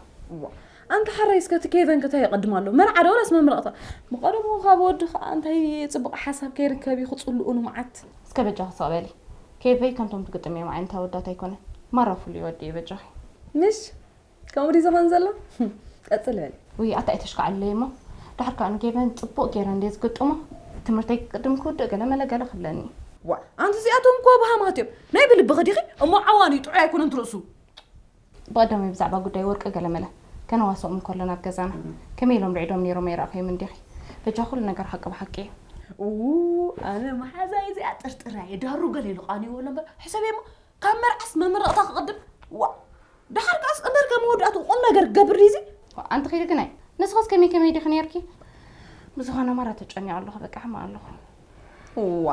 ኣንተ ሓራይ እስከ እቲ ኬቨን ከታይ ይቐድም ኣሎ መርዓ ዶ ወላስ መምረቕታ ብቐደሙ ካብ ወዲ ከዓ እንታይ ፅቡቕ ሓሳብ ከይርከብ እዩ ክፅልኡ ንመዓት እስከ በጃኺ ስቕ በሊ ኬቨይ ከምቶም ትግጥምዮም ዓይነት ኣወዳት ኣይኮነን ማራ ፍሉይ ወዲ እዩ በጃኺ ምሽ ከምኡ ድዩ ዝኾን ዘሎ ቀፅል በሊ ውይ ኣታ ኣይተሽካዕለይ እሞ ድሓር ከዓ ንጌቨን ፅቡቕ ገይረ እንደ ዝግጥሞ ትምህርተይ ክቅድም ክውድእ ገለ መለ ገለ ክብለኒ ዋ ኣንቲ እዚኣቶም እኮ በሃማት እዮም። ናይ ብልብኺ ዲኺ? እሞ ዓዋን እዩ፣ ጥዑይ ኣይኮነን ትርእሱ። ብቐዳማይ ብዛዕባ ጉዳይ ወርቂ ገለመለ ከነዋስኦም እንከሎ ናብ ገዛና ከመይ ኢሎም ርዒዶም ነይሮም ኣይረኣኽዮምን ዲኺ? በጃ ኩሉ ነገር ሓቂ ብሓቂ እዩ። ኡ ኣነ መሓዛይ እዚኣ ጥርጥር እየ። ዳሩ ገለ ኢሉ ቃንይዎ ኣሎ እምበር ሕሰብ እሞ ካብ መርዓስ መመረቕታ ክቕድም። ዋ ደሓር ከኣስ እምበር ከም መወዳእቱ ቁም ነገር ክገብር ድዩ እዚ? ዋ ኣንቲ ኺዲ ግናይ ንስኻስ ከመይ ከመይ ዲኺ ነይርኪ? ብዝኾነ ማራ ተጨኒቐ ኣለኹ በቃ ሕማቕ ኣለኹ። ዋ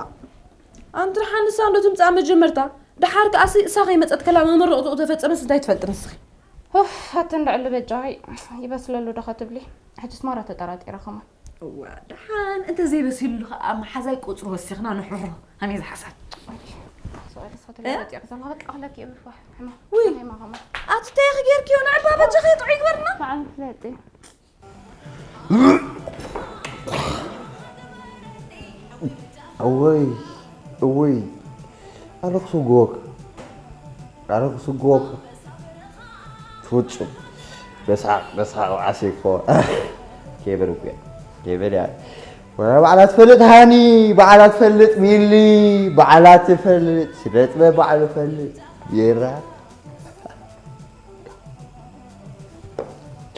ኣንቲ ደሓን ንሳ እንዶ ትምጻእ መጀመርታ። ደሓር ከኣሲ እሳ ከይመጸት ከላ መመረቕትኡ ተፈጸመስ እንታይ ትፈልጢ ንስኺ? ኡፍ ኣቲ እንዳ ዕሊ በጃኺ ይበስለሉ ዶ ኸትብሊ? ሕጅስ ማራ ተጠራጢረ ኸማን። እዋ ደሓን እንተ ዘይበሲሉ ኸኣ መሓዛይ ቁጽሪ ወሲኽና ንሕሮ። ከመይ ዝሓሳብ? ሰብኣይ ተስፋ ተለዋጢ ዘለኻ በቃ ክለኪ እብፋ ሕማ ውይ። ከመይ ማኸማ? ኣቲ እንታይ ኢኺ ጌርክዮ ንዕባ በጃኺ ጥዑይ ግበርና። በዓል ፍለጢ። እወይ እወይ ኣነ ክስጎክ ኣነ ክስጎክ ፍጹም በስሓቅ በስሓቅ ዓሲኮ ከይበል እኮ ከይበል ያ ባዕላ ትፈልጥ ሃኒ ባዕላ ትፈልጥ ሚሊ ባዕላ ትፈልጥ ስነ ጥበብ ባዕሉ ፈልጥ ጌራ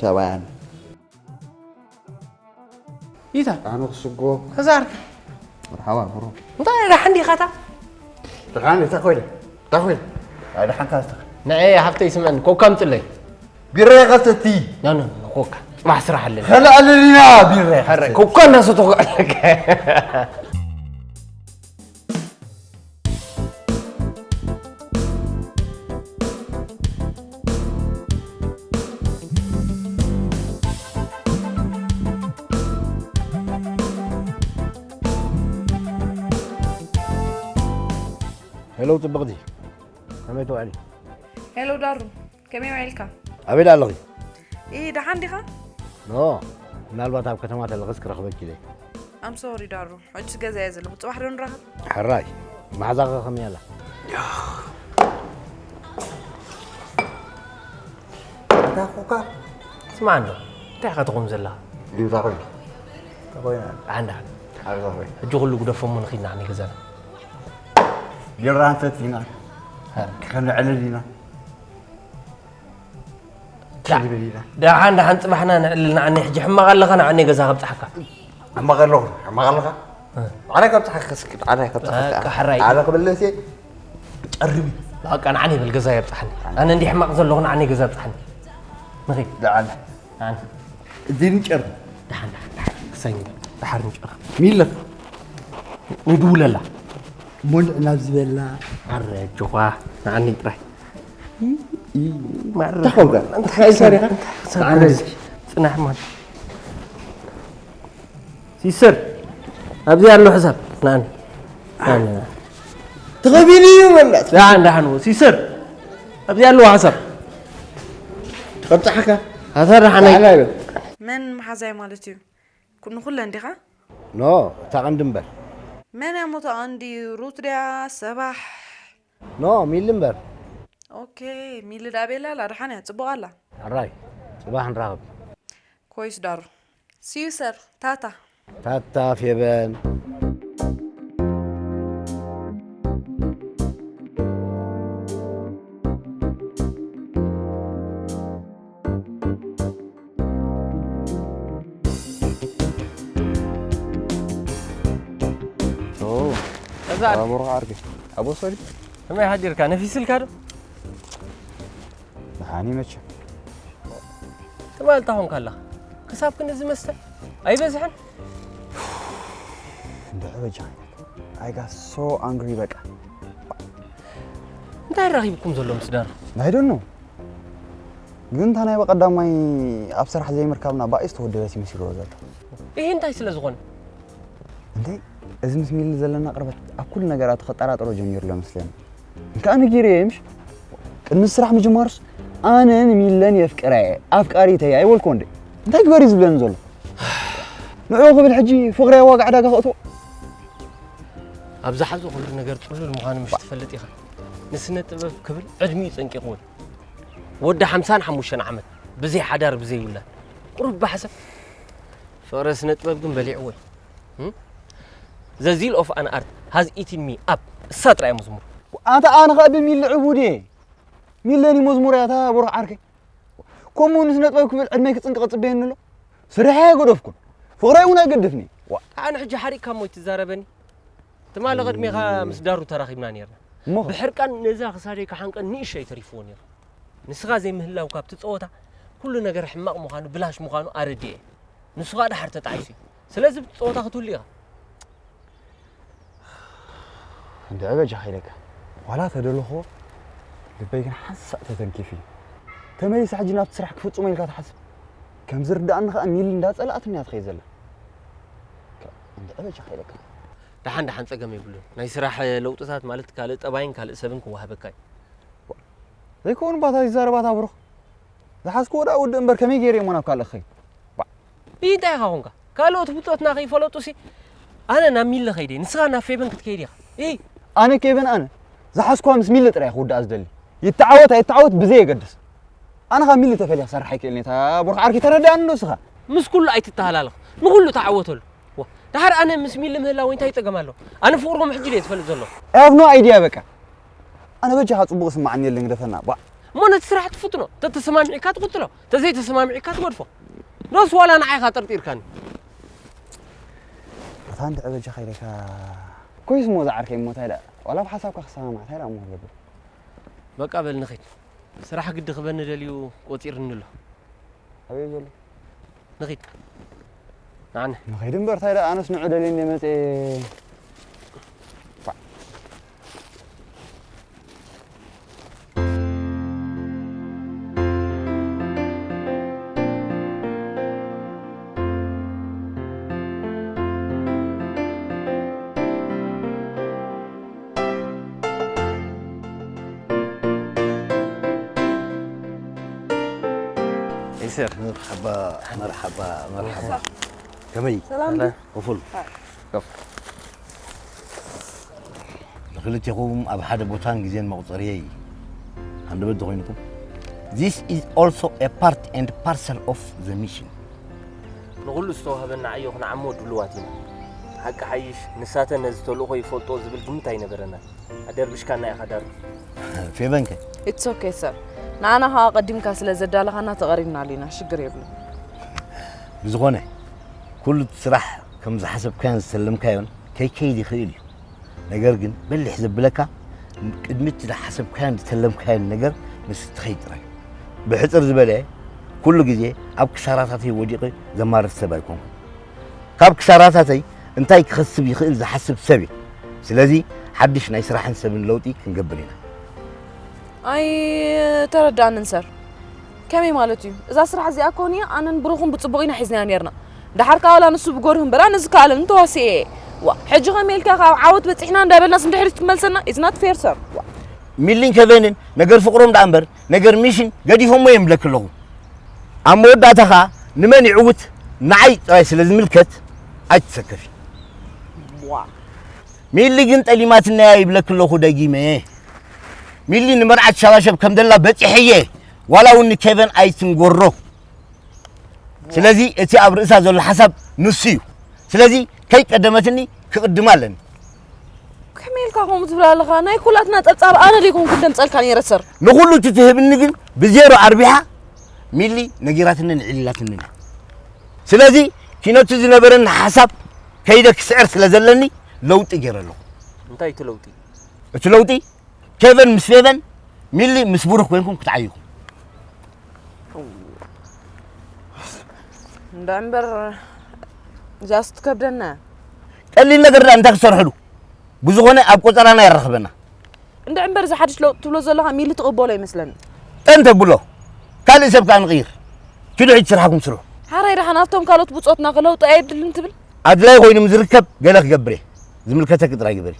ሰብኣያን ይታ ኣነ ክስጎ ተዛርካ መርሓባ ብሮ እንታይ ደሓን ዲኻ እታ ደሓን እታ ኮይለ እታ ኮይለ ኣይ ደሓንካ ዝተኸ ንዐ ሃፍተይ ስምዐኒ ኮካ ምፅለይ ቢራ ይኸሰቲ ና ና ና፣ ኮካ ፅባሕ ስራሕ ኣለኒ ከልዕል ኢና ቢራ ሐረ ኮካ እናሰተኹ ኣለካ ሄሎ ጽብቕቲ ከመይ ትውዕሊ? ሄሎ ዳሩ ከመይ ውዒልካ? ኣበይ ደኣ ኣለኺ? ኢ ደሓን ዲኻ? ኖ ምናልባት ኣብ ከተማ ተለኽስ ክረኽበኪ ኢለ። ኣም ሶሪ ዳሩ ሕጅስ ገዛ እየ ዘለኹ ጽባሕ ዶ ንራኸብ? ሕራይ መሓዛኸ ከመይ ኣላ? እታ ኮካ ስማዕ እንዶ እንታይ ኢኻ ትኹም ዘለኻ? ዲዛ ኮይና ኮይና ዓንዳ ዓርዛ ኮይና ሕጂ ኩሉ ግደፎ እሞ ንኺድ ንዓኒ ገዛና ቢራ እንሰቲ ኢና ከነዕልል ኢና ደሓን ደሓን ፅባሕና ንዕልል ንዓኒ ሕጂ ሕማቕ ኣለኻ ንዓኒ ገዛ ከብፅሓካ ሕማቕ ኣለኹ ሕማቕ ኣለኻ ኣነ ከብፅሓካ ስክት ኣነ ከብፅሓካ በቃ ሕራይ። ኣነ ክብለሴ ጨርሚ በቃ ንዓኒ በል ገዛ የብፅሓኒ ኣነ እንዲ ሕማቕ ዘለኹ ንዓኒ ገዛ ብፅሓኒ ንኺድ ደዓለ ንዓኒ እዚን ጨርሚ ደሓን ደሓን ደሓን ክሳኝ ደሓር ንጨርም ሚለፍ ንድውለላ ሞልዕ ናብ ዝበላ ኣረ ጆኻ ንዓኒ ጥራይ ተኸውጋ እንታይ ሰሪኻ ጽናሕ ማን ሲስተር ኣብዚ ኣሎ ሕሳብ ንዓኒ ንዓኒ ተኸቢሉ እዩ መላት ደሓን ደሓን ሲስተር ኣብዚ ኣለዋ ሕሳብ ትቐብፅሓካ ኣሰራሓናይ ዓላ ይበል መን መሓዛይ ማለት እዩ? ኩ- ንኹለን ዲኻ? ኖ እታ ቀንዲ እምበር መን እያ ሞታ ቀንዲ ሩት ድያ ሰባሕ? ኖ ሚሊ እምበር ኦኬ ሚሊ ዳ ቤላ ኣላ ደሓን እያ ጽቡቕ ኣላ ሕራይ ጽባሕ ንራኸብ ኮይስ ዳሩ ሲዩ ሰር ታታ ታታ ፌበን ኦ እዛ ኣቦ ዓርቢ ኣቦ ሶሪ ከመይ ሓዲርካ ነፊስልካ ዶ ደሓኒ መቸም ትማልታ ኾንካ ኣለኻ ክሳብ ክንዲ ዝመስተ ኣይበዝሕን እንድዒ በጃ I got so angry በቃ እንታይ ራኺብኩም ዘሎ ምስ ዳሩ I don't know ግን እታ ናይ በቐዳማይ ኣብ ስራሕ ዘይምርካብና ባእዩ ዝተወደበት ይመስልዎ ዘሎ ይሄ እንታይ ስለ ዝኾነ እንዴ እዚ ምስ ሚሊ ዘለና ቅርበት ኣብ ኩሉ ነገራት ክጠራጠሮ ጀሚሩ ኣሎ መስለኒ እንካ ኣነ ገይረ እየ ምሽ ቅድሚ ስራሕ ምጅማሩስ ኣነ ንሚለን የፍቅራ እየ ኣፍቃሪተ እየ ኣይበልኮ እንዴ እንታይ ግበር እዩ ዝብለኒ ዘሎ ንዑ ክብል ሕጂ ፍቅሪ ዋጋ ዕዳጋ ከእትዎ ኣብ ዝሓዞ ኩሉ ነገር ፅሉል ምዃኑ ምሽ ትፈልጥ ኢኻ ንስነ ጥበብ ክብል ዕድሚኡ ፀንቂቕዎ እዩ ወዲ ሓምሳን ሓሙሽተን ዓመት ብዘይ ሓዳር ብዘይ ውላድ ቁሩብ ብሓሰብ ፍቕረ ስነ ጥበብ ግን በሊዕዎ እዩ እም? The zeal of an art has eaten me up። እሳ ጥራይ መዝሙር። ኣንታ ኣነ ኸኣ ብሚሊ ዕቡድ እየ። ሚለኒ መዝሙር እያ እታ ብሩኽ ዓርከይ። ከምኡ ንስነ ጥበብ ክብል ዕድመይ ክጽንቂ ክጽበየኒ ኣሎ። ስርሐይ ኣይገደፍኩን። ፍቕረይ እውን ኣይገድፍኒ። ዋ። ኣነ ሕጂ ሓሪቕካ እሞ ይትዛረበኒ። ትማሊ ቅድሜኻ ምስ ዳሩ ተራኺብና ነርና። እሞ ኸ? ብሕርቃን ነዛ ክሳደይ ክሓንቀን ንእሽተይ ተሪፍዎ ነይሩ። ንስኻ ዘይምህላው ካብቲ ጸወታ ኩሉ ነገር ሕማቕ ምዃኑ፣ ብላሽ ምዃኑ ኣረዲኤ። ንሱ ኸኣ ደሓር ተጣዒሱ እዩ። ስለዚ ብቲ ጸወታ ክትህሉ ኢኻ። እንድዒ በጃኻ ኢለካ። ዋላ ተደለኹዎ፣ ልበይ ግን ሓንሳእ ተተንኪፉ እዩ። ተመሊሰ ሕጂ ናብቲ ስራሕ ክፍጽሞ ኢልካ ትሓስብ? ከም ዝርድኣኒ ኸኣ ሚሊ እንዳጸላእትኒ እያ ትኸይድ ዘላ። ከ-፣ እንድዒ በጃኻ ኢለካ። ደሓን ደሓን ጸገም የብሉን። ናይ ስራሕ ለውጥታት ማለት ካልእ ጠባይን ካልእ ሰብን ክወሃበካ እዩ። ዘይከውን ባታ ይዛረባታ ብሩኽ። ዝሓዝክዎ ደኣ ውድእ እምበር ከመይ ገይረ እሞ ናብ ካልእ ክኸይድ? ባዕ። እንታይ ኢኻ ኾንካ? ካልኦት ብጾትና ከይፈለጡሲ ኣነ ናብ ሚሊ ኸይደ፣ ንስኻ ናብ ፌበን ክትከይድ ኢኻ። እይ! ኣነ ኬቨን ኣነ ዝሓዝክዋ ምስ ሚሊ ጥራይ ክውድኣ ዝደሊ። ይተዓወት ኣይተዓወት ብዘይ የገድስ። ኣነ ካብ ሚሊ ተፈልየ ክሰርሕ ኣይክእልን እየ። እታ ብሩኽ ዓርከይ ተረድኣኒ ዶ ንስኻ? ምስ ኩሉ ኣይትተሃላለኽ። ንኹሉ ተዓወተሉ። ዋ፣ ደሓር ኣነ ምስ ሚሊ ምህላወይ እንታይ ጸገም ኣለዎ? ኣነ ፍቕርኩም ሕጂ ድየ ዝፈልጥ ዘለኹ? I have no idea በቃ። ኣነ በጃኻ ጽቡቕ ስማዓኒ የለን ግደፈና። ባ። እሞ ነቲ ስራሕ ትፍትኖ፣ ተተሰማሚዕካ ትቕጽሎ፣ ተዘይተሰማሚዕካ ትገድፎ። ዶስ ዋላ ንዓይ ኢኻ ጠርጢርካኒ? ኣታ እንድዒ በጃኻ ኢለካ። ኮይስ እሞ ዝዓርከይ እሞ እንታይ ደኣ? ዋላ ብሓሳብካ ክሰማማዕ እንታይ ደኣ እሞ ክገብር? በቃ በል ንኺድ። ስራሕ ግዲ ክበኒ ደልዩ ቆጺርኒ ኣሎ። ኣበይ ዘሎ? ንኺድ። ንዓና። ንኺድ እምበር፣ እንታይ ደኣ ኣነስ ንዑ ደልየ እንደ መጽየ። ፋዕ። ይስር። መርሓባ፣ መርሓባ፣ መርሓባ። ከመይ? ሰላም ዶ? ክፉል። ከፍ። ንክልቴኹም ኣብ ሓደ ቦታን ግዜን መቑጸርየይ ሃንደበት ዶ ኮይንኩም? This is also a part and parcel of the mission። ንኹሉ ዝተዋህበና ዕዮ ክንዓሞ ድሉዋት ኢና። ሓቂ ሓይሽ፣ ንሳተን ነዚ ተልእኾ ይፈልጥኦ ዝብል ግምት ኣይነበረናን። ኣደርብሽካና ኢኻ ዳሩ። ፌቨንከ? It's okay sir። ንዓና ኸኣ ቀዲምካ ስለ ዘዳለኻና ተቐሪብናሉ ኢና፣ ሽግር የብሉን። ብዝኾነ፣ ኩሉ እቲ ስራሕ ከም ዝሓሰብካዮን ዝተለምካዮን ከይከይድ ይኽእል እዩ። ነገር ግን በሊሕ ዘብለካ፣ ቅድሚ እቲ ዝሓሰብካዮን ዝተለምካዮን ነገር ምስ እትኸይድ ጥራይ። ብሕጽር ዝበለ፣ ኩሉ ግዜ ኣብ ክሳራታተይ ወዲቐ ዘማርር ሰብ ኣይኮንኩን። ካብ ክሳራታተይ እንታይ ክኸስብ ይኽእል ዝሓስብ ሰብ እየ። ስለዚ ሓድሽ ናይ ስራሕን ሰብን ለውጢ ክንገብር ኢና። ኣይተረድኣንን ሰር። ከመይ ማለት እዩ? እዛ ስራሕ እዚኣ ኮን እያ ኣነን ብሩኽን ብጽቡቕ ኢና ሒዝናያ ኔርና። ደሓር ከኣ ዋላ ንሱ ብጎርሁ እምበር ኣነ ዝከኣለኒ ተዋሲኤ እየ። ዋ፣ ሕጂ ከመይ ኢልካ ካብ ዓወት በጺሕና እንዳበልናስ ንድሕሪት ክትመልሰና? It's not fair sir። ዋ። ሚሊን ከቨንን ነገር ፍቕሮም ደኣ እምበር ነገር ሚሽን ገዲፎሞ እዮም ብለኪ ኣለኹ። ኣብ መወዳእታ ኸኣ ንመን ይዕውት ንዓይ ጥራይ ስለ ዝምልከት ኣይትሰከፊ። ዋ። ሚሊ ግን ጠሊማትና እያ ይብለኪ ኣለኹ ደጊመ። ሚሊ ንመርዓት ሻባሸብ ከም ደላ በጺሐየ፣ ዋላ እውን ንኬቨን ኣይትንገሮ። ስለዚ እቲ ኣብ ርእሳ ዘሎ ሓሳብ ንሱ እዩ። ስለዚ ከይቀደመትኒ ክቕድማ ኣለኒ። ከመይ ኢልካ ከምኡ ትብል ኣለኻ? ናይ ኩላትና ጸብጻብ ኣነ ደይኮንኩ ደምጸልካ ነይረ ሰር። ንኹሉ እቲ ትህብኒ ግን ብዜሮ ኣርቢሓ ሚሊ ነጊራትንን ዕሊላትንን እያ። ስለዚ ኪኖቲ ዝነበረኒ ሓሳብ ከይደ ክስዕር ስለ ዘለኒ ለውጢ ገይረ ኣለኹ። እንታይ እቲ ለውጢ? እቲ ለውጢ ኬቨን ምስ ፌቨን፣ ሚሊ ምስ ብሩኽ ኮይንኩም ክትዓይኹ። እንዳ እምበር እዚኣስ ትከብደና። ቀሊል ነገር ደኣ እንታይ ክሰርሕሉ? ብዝኾነ ኣብ ቆጸራና የራኽበና። እንዳ እምበር እዚ ሓድሽ ለውጢ ትብሎ ዘለኻ ሚሊ ትቕበሎ ይመስለኒ። ጠን ተብሎ። ካልእ ሰብ ከኣ ንቕይር። ኪዱ ሕጂ ስራሕኩም ስርሑ። ሓራይ ደሓን ኣብቶም ካልኦት ብጾትና ከ ለውጢ ኣየድልን ትብል? ኣድላይ ኮይኑ ዝርከብ ገለ ክገብር እየ። ዝምልከተኪ ጥራይ ግበሪ።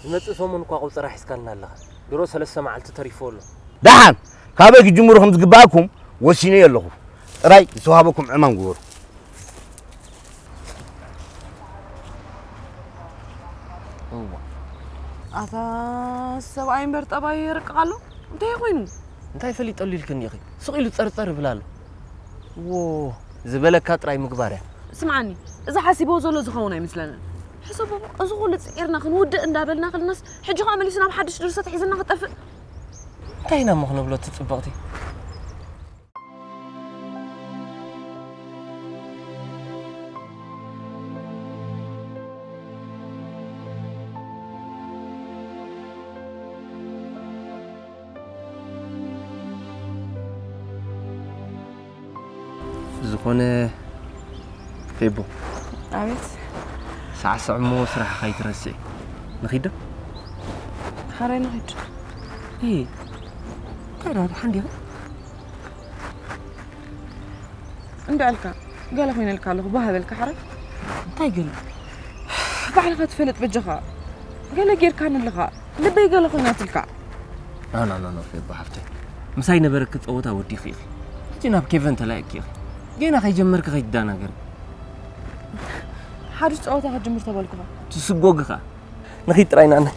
ዝመጽእ ሰሙን እኳ ቁጽራ ሒዝካልና ኣለኻ። ድሮ ሰለስተ መዓልቲ ተሪፎ ኣሎ። ደሓን፣ ካበይ ክጅምሩ ከም ዝግባኣኩም ወሲነ ኣለኹ። ጥራይ ዝተዋህበኩም ዕማም ግበሩ። እዋ። ኣታ ሰብኣይ እምበር ጠባዩ የርቅቕ ኣሎ። እንታይ ኮይኑ? እንታይ ፈሊጠሉ ኢልክኒ ኢኺ? ስቕ ኢሉ ጸርጸር ይብል ኣሎ። ዎ፣ ዝበለካ ጥራይ ምግባር እያ። ስምዓኒ፣ እዚ ሓሲብዎ ዘሎ ዝኸውን ኣይመስለንን። ሕሰቦ፣ እዚ ኩሉ ጽዒርና ክንውድእ እንዳበልና ከለናስ፣ ሕጂ ኸኣ መሊሱ ናብ ሓድሽ ድርሰት ሒዝና ክጠፍእ? እንታይ ኢና እሞ ክነብሎ እቲ ጽብቕቲ? ዝኾነ ፌቦ፣ ኣቤት። ሳዕስዕ እሞ ስራሕኻ ኣይትረስዒ። ንኺድ ዶ? ሓራይ ንኺድ። እ፣ እንታይ ደኣ፣ ደሓን ዲኻ? እንድዕልካ፣ ገለ ኮይነልካ ኣለኹ፣ ባህ በልካ ሓራይ። እንታይ ገለ? ባዕልኻ ትፈልጥ በጃኻ። ገለ ጌርካኒ ኣለኻ። ልበይ ገለ ኮይናትልካ። ኖ፣ ኖ፣ ኖ፣ ኖ፣ ፌቦ ሓፍተይ። ምሳይ ነበረኪ ጸወታ ወዲኺ ኢኺ። ሕጂ ናብ ኬቨን ተላኢኪ ኢኺ። ጌና ከይጀመርኪ ከይትደናገሪ። ሓድሽ ጸወታ ክትጅምር ተበልኩኻ። ትስጎጊ ኸኣ። ንኺድ ጥራይ ንኣና።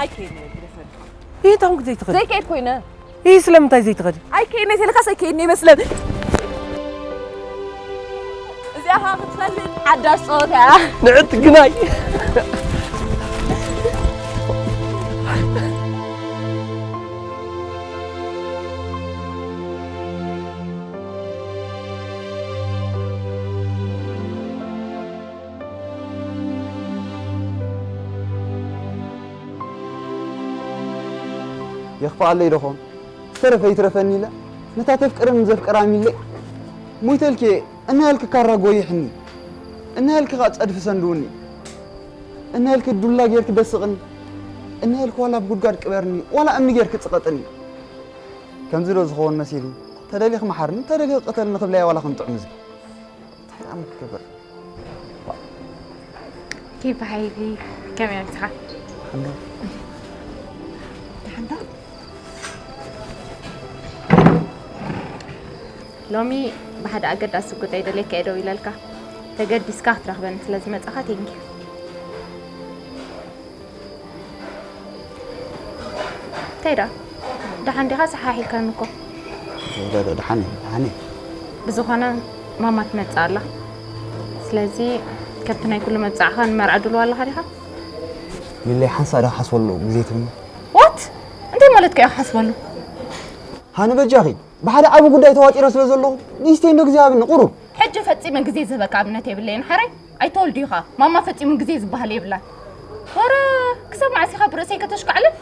ኣይከይድን እየ፣ ግደፈኒ። ይህ ታውን ግዜ ትኸዲ። ዘይከይድ ኮይነ። ይህ ስለምንታይ ዘይትኸዲ? ኣይከይድን እየ፣ ተለካስ ኣይከይድን እየ መስለን። እዚኣ ኸኣ ክትፈልጥ ሓዳሽ ጸወታ እያ። ንዕት ግናይ። የኽፍኣለይ ዶ ኾን? ዝተረፈ ይትረፈኒ ኢለ፣ ነታ ተፍቅረኒ ዘፍቅራ ሚለይ፣ ሞይተልኪ እየ እናበልኪ ካራ ጎይሕኒ፣ እናበልኪ ኸኣ ጸድፊ ሰንድውኒ፣ እናበልኪ ዱላ ጌርኪ ደስቕኒ፣ እናበልኪ ዋላ ኣብ ጉድጓድ ቅበርኒ፣ ዋላ እምኒ ጌርኪ ጽቐጥኒ። ከምዚ ዶ ዝኸውን መሲልኒ? ተደሊኺ መሓርኒ፣ ተደሊኺ ቅተልኒ ክብለያ ዋላ ክንጥዕም እዚ። እንታይ ደኣ እሞ ክገብር? ኬፍ ሓይሊ፣ ከመይ ኣምስኻ? ደሓን ዶ? ሎሚ ብሓደ ኣገዳሲ ጉዳይ ደልየካ እየ ደው ኢለልካ። ተገዲስካ ክትረኽበኒ ስለ ዝመጻኻ፣ ቴንኪዩ። እንታይ ደኣ? ደሓን ዲኻ? ሰሓሕ ኢልካኒ እኮ። ዶ፣ ዶ፣ ደሓን እየ፣ ደሓን እየ። ብዝኾነ ማማ ትመጽእ ኣላ። ስለዚ ከብቲ ናይ ኩሉ መብጻዕኻ ንመርዓ ድልዋ ኣለኻ ዲኻ? ሚለይ ሓንሳእ ዶ ክሓስበሉ ግዜ ትብኒ? ዋት? እንታይ ማለትካ እዩ ክሓስበሉ? ሃኒ በጃኺ፣ ብሓደ ዓቢ ጉዳይ ተዋጢረ ስለ ዘለኹ፣ ንእሽተይ እንዶ ግዜ ሃብኒ ቁሩብ። ሕጂ ፈጺመ ግዜ ዝህበካ ኣብነት የብለይን ሓራይ። ኣይተወልዱ ኢኻ። ማማ ፈጺሙ ግዜ ዝበሃል የብላን። ወረ ክሳብ መዓስ ኢኻ ብርእሰይ ከተሽካዕልል?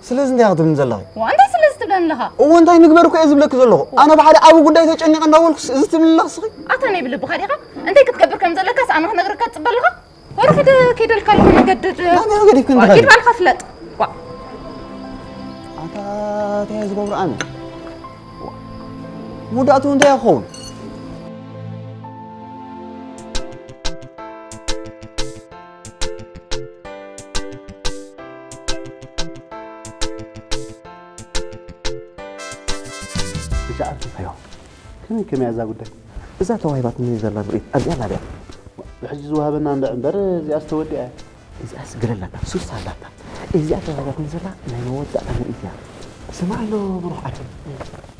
ስለዚ እንታይ ኢኻ ትብልኒ ዘለኺ? ዋ፣ እንታይ ስለዚ ትብለኒ ኣለኻ? እወ፣ እንታይ ንግበር እኮ እየ ዝብለኪ ዘለኹ። ኣነ ብሓደ ዓቢ ጉዳይ ተጨኒቐ እንዳበልኩስ እዚ ትብልኒ ኣለኺ እስኺ? ኣታ ናይ ብልብኻ ዲኻ? እንታይ ክትገብር ከም ዘለካስ ኣነ ክነግረካ ትጽበ ኣለኻ? ወረ ኪደ-፣ ኪደልካ ኣለኹ መገዲ ድ-፣ ናበይ ገዲፍክኒ ዋ፣ ትኸዲ? ኪድ ባልካ ፍለጥ። ዋ። ኣታ እንታይ እየ ዝገብሮ ኣነ? ዋ። መወዳእትኡ እንታይ ይኸውን? ብሻዕር ተፋዮ። ከመይ ከመይ እዛ ጉዳይ? እዛ ተዋሂባትኒ ዘላ ምርኢት ኣብዚኣ ኣላ ድያ? ብሕጂ ዝወሃበና እንድዒ እምበር እዚኣስ ተወዲኣ እያ። እዚኣስ ገለ ኣላታ፣ ሱስ ኣላታ። እዚኣ ተዋሂባትኒ ዘላ ናይ መወዳእታ ምርኢት እያ። ስማዕ ኣሎ ብሩኽ ዓርከይ፣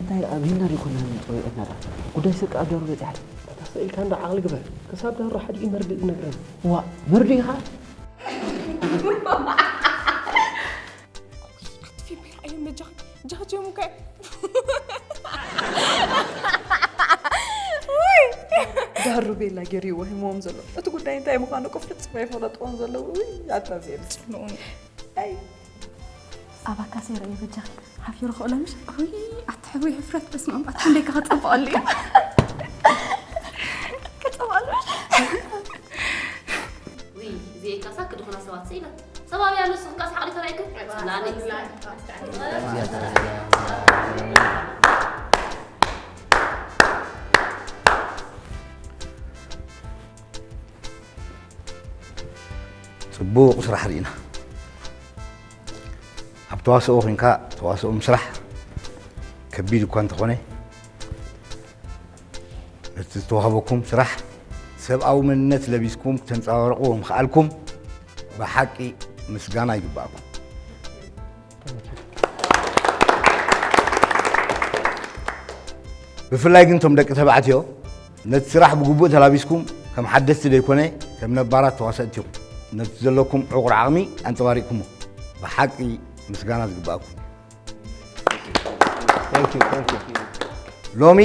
እንታይ ደኣ ብሂልና ዘይኮና ንጠይቐና ደኣ። ጉዳይ ስርቂ ኣብ ዳሩ በጺሓ። ኣታ ስቕ ኢልካ እንዳ ዓቕሊ ግበር። ክሳብ ዳሩ ሓዲኡ መርድእ ዝነግረኒ። ዋእ፣ መርድእ ኢኻ? ኣቲ ፊልም ኣይረኣዮን በጃኺ፣ ጃጀሙ ከ። ውይ! ዳሩ ቤላ ገይሩ እዩ ወሂምዎም ዘሎ። እቲ ጉዳይ እንታይ ምዃኑ እኮ ፍጹም ኣይፈለጥዎን ዘለዉ። ውይ፣ ኣታ እዚኦም ዝጽንኡኒ። ኣይ። ኣባካ ሰይረ እዩ በጃኺ። ሓፊሩ ክእሎ ምሽ? ውይ፣ ኣቲ ሕዊ ሕፍረት፣ በስመ ኣብ፣ ኣቲ ክንደይ ከ ከጸብቐሉ እዩ። ከጸብቐሉ ምሽ? ውይ፣ እዚኤን ካሳ ክድኹና ሰባት ስኢነ። ሰብ ኣብያ ኣሎ፣ ንስኽን ካስ ዓቕሊ ተራእይክን? ጽላል። ጽቡቕ ስራሕ ርኢና። ኣብ ተዋስኦ ኮንካ ተዋስኦ ምስራሕ ከቢድ እኳ እንተኾነ፣ ነቲ ዝተዋህበኩም ስራሕ ሰብኣዊ መንነት ለቢስኩም ክተንጸባርቕዎ ምኽኣልኩም ብሓቂ ምስጋና ይግባእኩም። ብፍላይ ግን እቶም ደቂ ተባዕትዮ ነቲ ስራሕ ብግቡእ ተላቢስኩም ከም ሓደስቲ ዘይኮነ ከም ነባራት ተዋሰእቲ ኢኹም። ነቲ ዘለኩም ዕቑር ዓቕሚ ኣንጸባሪቕኩሞ። ብሓቂ ምስጋና ዝግባኣኩም። ሎሚ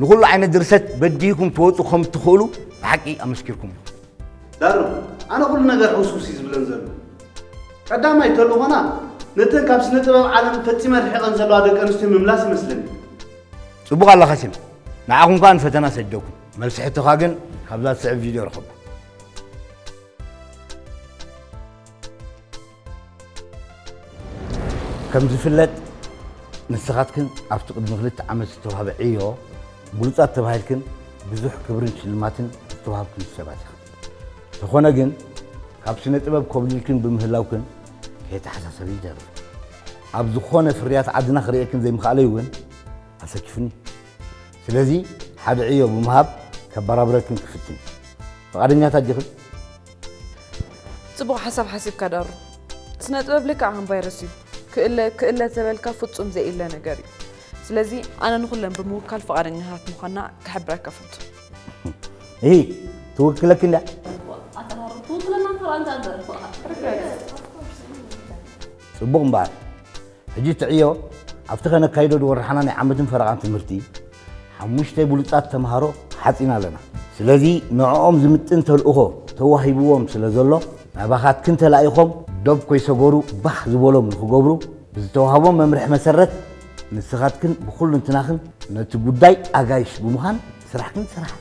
ንኹሉ ዓይነት ድርሰት በዲህኩም ትወፁ ከም ትኽእሉ ብሓቂ ኣመስኪርኩም ኢኹም። ዳሩ፣ ኣነ ኩሉ ነገር ሕውስውስ እዩ ዝብለን ዘሎ። ቀዳማይ ተልእኾና ነተን ካብ ስነ ጥበብ ዓለም ፈጺመን ርሒቐን ዘለዋ ደቂ ኣንስትዮ ምምላስ ይመስለኒ። ጽቡቕ ኣለኻ ሲም። ንዓኹም ከኣ ንፈተና ሰዲደኩም። መልሲ ሕቶኻ ግን ካብዛ ትስዕብ ቪድዮ ርኸቦ። ከም ዝፍለጥ ንስኻትክን ኣብቲ ቅድሚ ክልተ ዓመት ዝተዋህበ ዕዮ ብሉጻት ተባሂልክን ብዙሕ ክብርን ሽልማትን ዝተዋህብክን ሰባት ኢኽን። ተኾነ ግን ካብ ስነ ጥበብ ኮብሊልክን ብምህላውክን ከየተሓሳሰቢ ይደርፍ። ኣብ ዝኾነ ፍርያት ዓድና ክርእየክን ዘይምኽኣለይ እውን ኣሰኪፉኒ። ስለዚ ሓደ ዕዮ ብምሃብ ከባራብረክን ክፍትን። ፍቓደኛታት ዲኽን? ጽቡቕ ሓሳብ ሓሲብካ ዳሩ። ስነ ጥበብ ልክዕ ከም ቫይረስ እዩ። ክእለ ክእለ ተበልካ ፍጹም ዘይእለ ነገር እዩ። ስለዚ ኣነ ንኹለን ብምውካል ፍቓደኛታት ምዃንና ክሕብረካ ፈቱ። እሂ ትውክለኪ እንድያ። ኣጠራሩ ትውክለና እንተራ እንታይ ኣንተ ጽቡቕ እምበኣር ሕጂ እቲ ዕዮ ኣብቲ ከነካይዶ ዝወርሓና ናይ ዓመትን ፈረቓን ትምህርቲ ሓሙሽተ ብሉጻት ተምሃሮ ሓጺና ኣለና። ስለዚ ንዕኦም ዝምጥን ተልእኾ ተዋሂብዎም ስለ ዘሎ ናባኻትክን ተላኢኾም ዶብ ኮይሰገሩ ባህ ዝበሎም ንኽገብሩ ብዝተዋህቦም መምርሒ መሰረት ንስኻትክን ብኹልንትናኽን ነቲ ጉዳይ ኣጋይሽ ብምዃን ስራሕክን ስራሕ።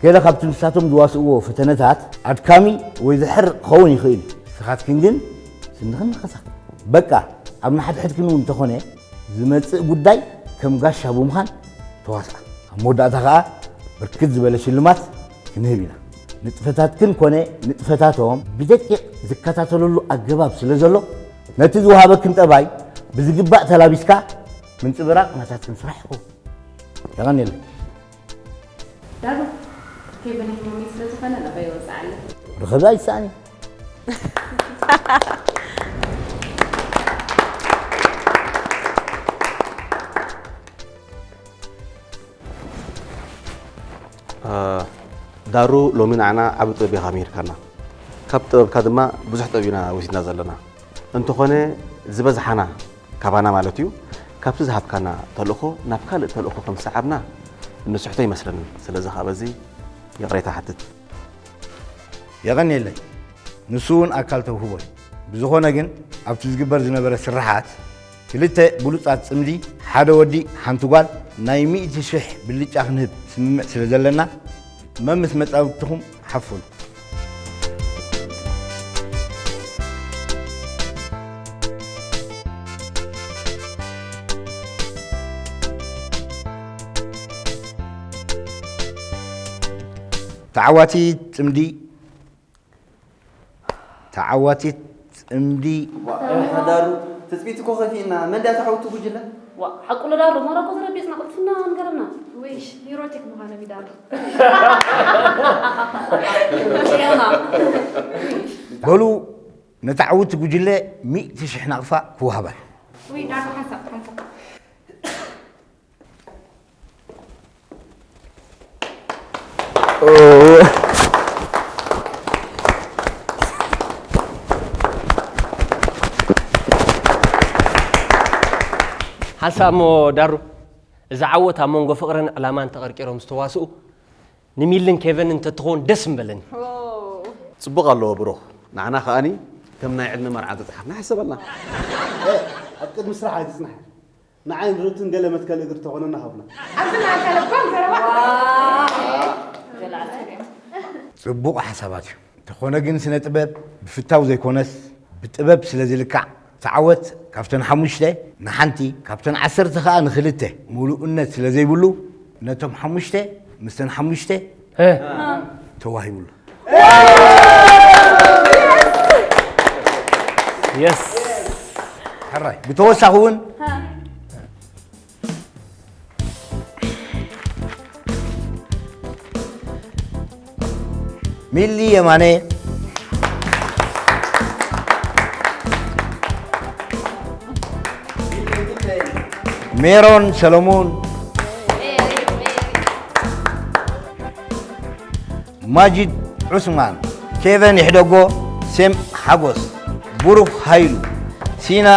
ገለ ካብቲ ንሳቶም ዝዋስእዎ ፈተነታት ኣድካሚ ወይ ዘሕርቕ ክኸውን ይኽእል እዩ። ንስኻትክን ግን ስንኽን ንኸሳ። በቃ ኣብ ንሓድሕድክን እውን እንተኾነ ዝመጽእ ጉዳይ ከም ጋሻ ብምዃን ተዋስኣ። ኣብ መወዳእታ ኸኣ ብርክት ዝበለ ሽልማት ክንህብ ኢና። ንጥፈታትክን ኮነ ንጥፈታቶም ብደቂቕ ዝከታተለሉ ኣገባብ ስለ ዘሎ ነቲ ዝወሃበክን ጠባይ ብዝግባእ ተላቢስካ ምንጽብራቕ ናታትክን ስራሕ ይኸውን። የቐንየለይ። ዳሩ ኬቨን ሕማመይ ስለ ዝኾነ ናባይ ወፅዓለ። ርኸቢ ኣይሰኣን እዩ። ዳሩ ሎሚ ንዓና ዓቢ ጥበብ ኢኻ ምሂርካና። ካብ ጥበብካ ድማ ብዙሕ ጥበብ ኢና ወሲድና ዘለና። እንተኾነ ዝበዝሓና ካባና ማለት እዩ ካብቲ ዝሃብካና ተልእኾ ናብ ካልእ ተልእኾ ከም ዝሰዓብና እንስሕቶ ይመስለኒ። ስለዚ ከዓ በዚ ይቕሬታ ሓትት። የቐንየለይ። ንሱ እውን ኣካል ተውህቦ እዩ። ብዝኾነ ግን ኣብቲ ዝግበር ዝነበረ ስርሓት ክልተ ብሉጻት ጽምዲ ሓደ ወዲ ሓንቲ ጓል ናይ ሚእቲ ሽሕ ብልጫ ክንህብ ስምምዕ ስለ ዘለና መምስ መጻውትኹም ሓፍሉ። ተዓዋቲት ጽምዲ ተዓዋቲት ጽምዲ ዳሩ ትጽቢት እኮ ከፊእና መን ድያ ተዓውቲ ጉጅለ ሓቁ ለዳሩ ማራ እኮ ተረቢጽና ቅልጥፍና ንገረና ውይ ኒውሮቲክ ምዃነ ቢዳሩ በሉ ነተዓውቲ ጉጅለ ሚእቲ ሽሕ ናቕፋ ክወሃባ እዩ። ውይ ዳሩ ሓንሳብ ሓንሳብ ሓንሳብ እሞ ዳሩ፣ እዚ ዓወት ኣብ መንጎ ፍቕርን ዕላማን ተቐርቂሮም ዝተዋስኡ ንሚልን ኬቨንን እንተትኸውን ደስ ምበለኒ። ጽቡቕ ኣለዎ ብሩኽ፣ ንዓና ከኣኒ ከም ናይ ዕድመ መርዓ ዝጸሓፍና ይሕሰበልና። ኣብ ቅድሚ ስራሕ ኣይትጽናሕ። ንዓይን ሩትን ገለ መትከል እግሪ ተኾነና ሃብና። ጽቡቕ ሓሳባት እዩ። እንተኾነ ግን ስነ ጥበብ ብፍታው ዘይኮነስ ብጥበብ ስለ ዝልካዕ ተዓወት ካብተን ሓሙሽተ ንሓንቲ ካብተን ዓሰርተ ኸኣ ንኽልተ ምሉእነት ስለ ዘይብሉ ነቶም ሓሙሽተ ምስተን ሓሙሽተ ተዋሂቡሉ። የስ ሕራይ ብተወሳኺ እውን ሚሊ የማነ ሜሮን ሰሎሞን ማጂድ ዑስማን፣ ኬቨን ይሕደጎ፣ ሴም ሓጎስ፣ ብሩክ ሃይሉ፣ ሲና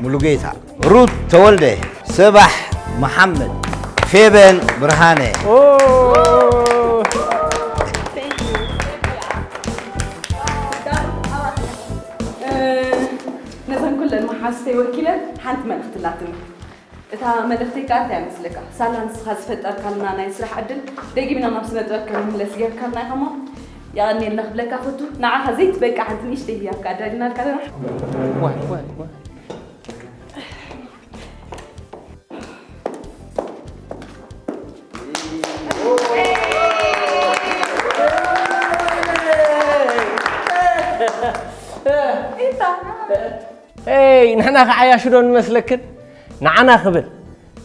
ሙሉጌታ፣ ሩት ተወልደ፣ ሰባሕ መሓመድ፣ ፌበን ብርሃነ። ነዘን ኩለን መሓዝተይ ወኪለ ሓንቲ መልእኽቲ ኣላትኒ። እታ መልእኽተይ ከኣ እንታይ እያ መስለካ? ሳላ ንስኻ ዝፈጠርካልና ናይ ስራሕ ዕድል ደጊምና ናብ ስነ ጥበብ ከም ንምለስ ጌርካልና ኢኻ እሞ የቐንየልና ክብለካ ፈቱ። ንዓኻ ዘይትበቅዕ ሓንቲ ንእሽተይ ህያብ ከኣ ኣዳሊናልካ ኣለና። ይ ንሕና ከዓያሹ ዶ ንመስለክን? ንዓና ክብል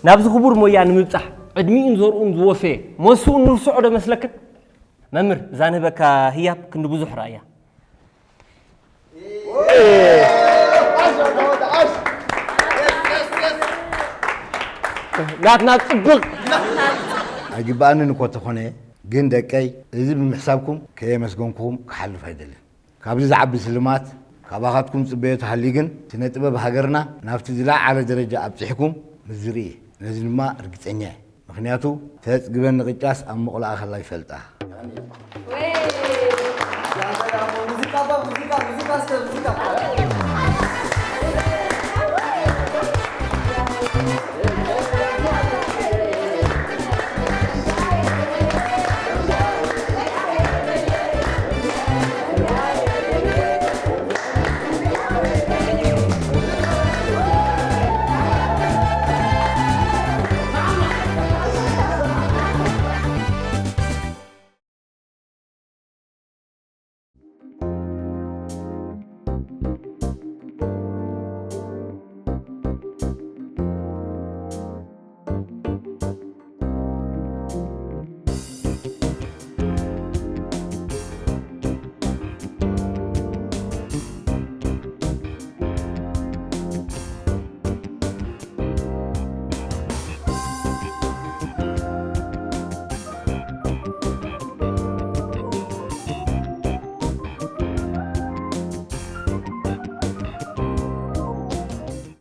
ናብዚ ክቡር ሞያ ንምብጻሕ ዕድሚኡን ዘርኡን ዝወፈየ መስኡን ንርስዖ ዶ መስለክን? መምህር እዛ ንህበካ ህያብ ክንዲ ብዙሕ ረኣያ። ናትና ጽብቕ ኣይግብኣንን እኮ ተኾነ ግን ደቀይ እዚ ብምሕሳብኩም ከየመስገንኩኹም ክሓልፍ ኣይደልን። ካብዚ ዝዓቢ ስልማት ካባኻትኩም ዝጽበዮ ተሃልዩ ግን ስነ ጥበብ ሃገርና ናብቲ ዝለዓለ ደረጃ ኣብጺሕኩም ምስ ዝርኢ ነዚ ድማ ርግጸኛ እየ። ምኽንያቱ ተጽግበኒ ቅጫስ ኣብ ሞቕላኣ ከላ ይፈልጣ።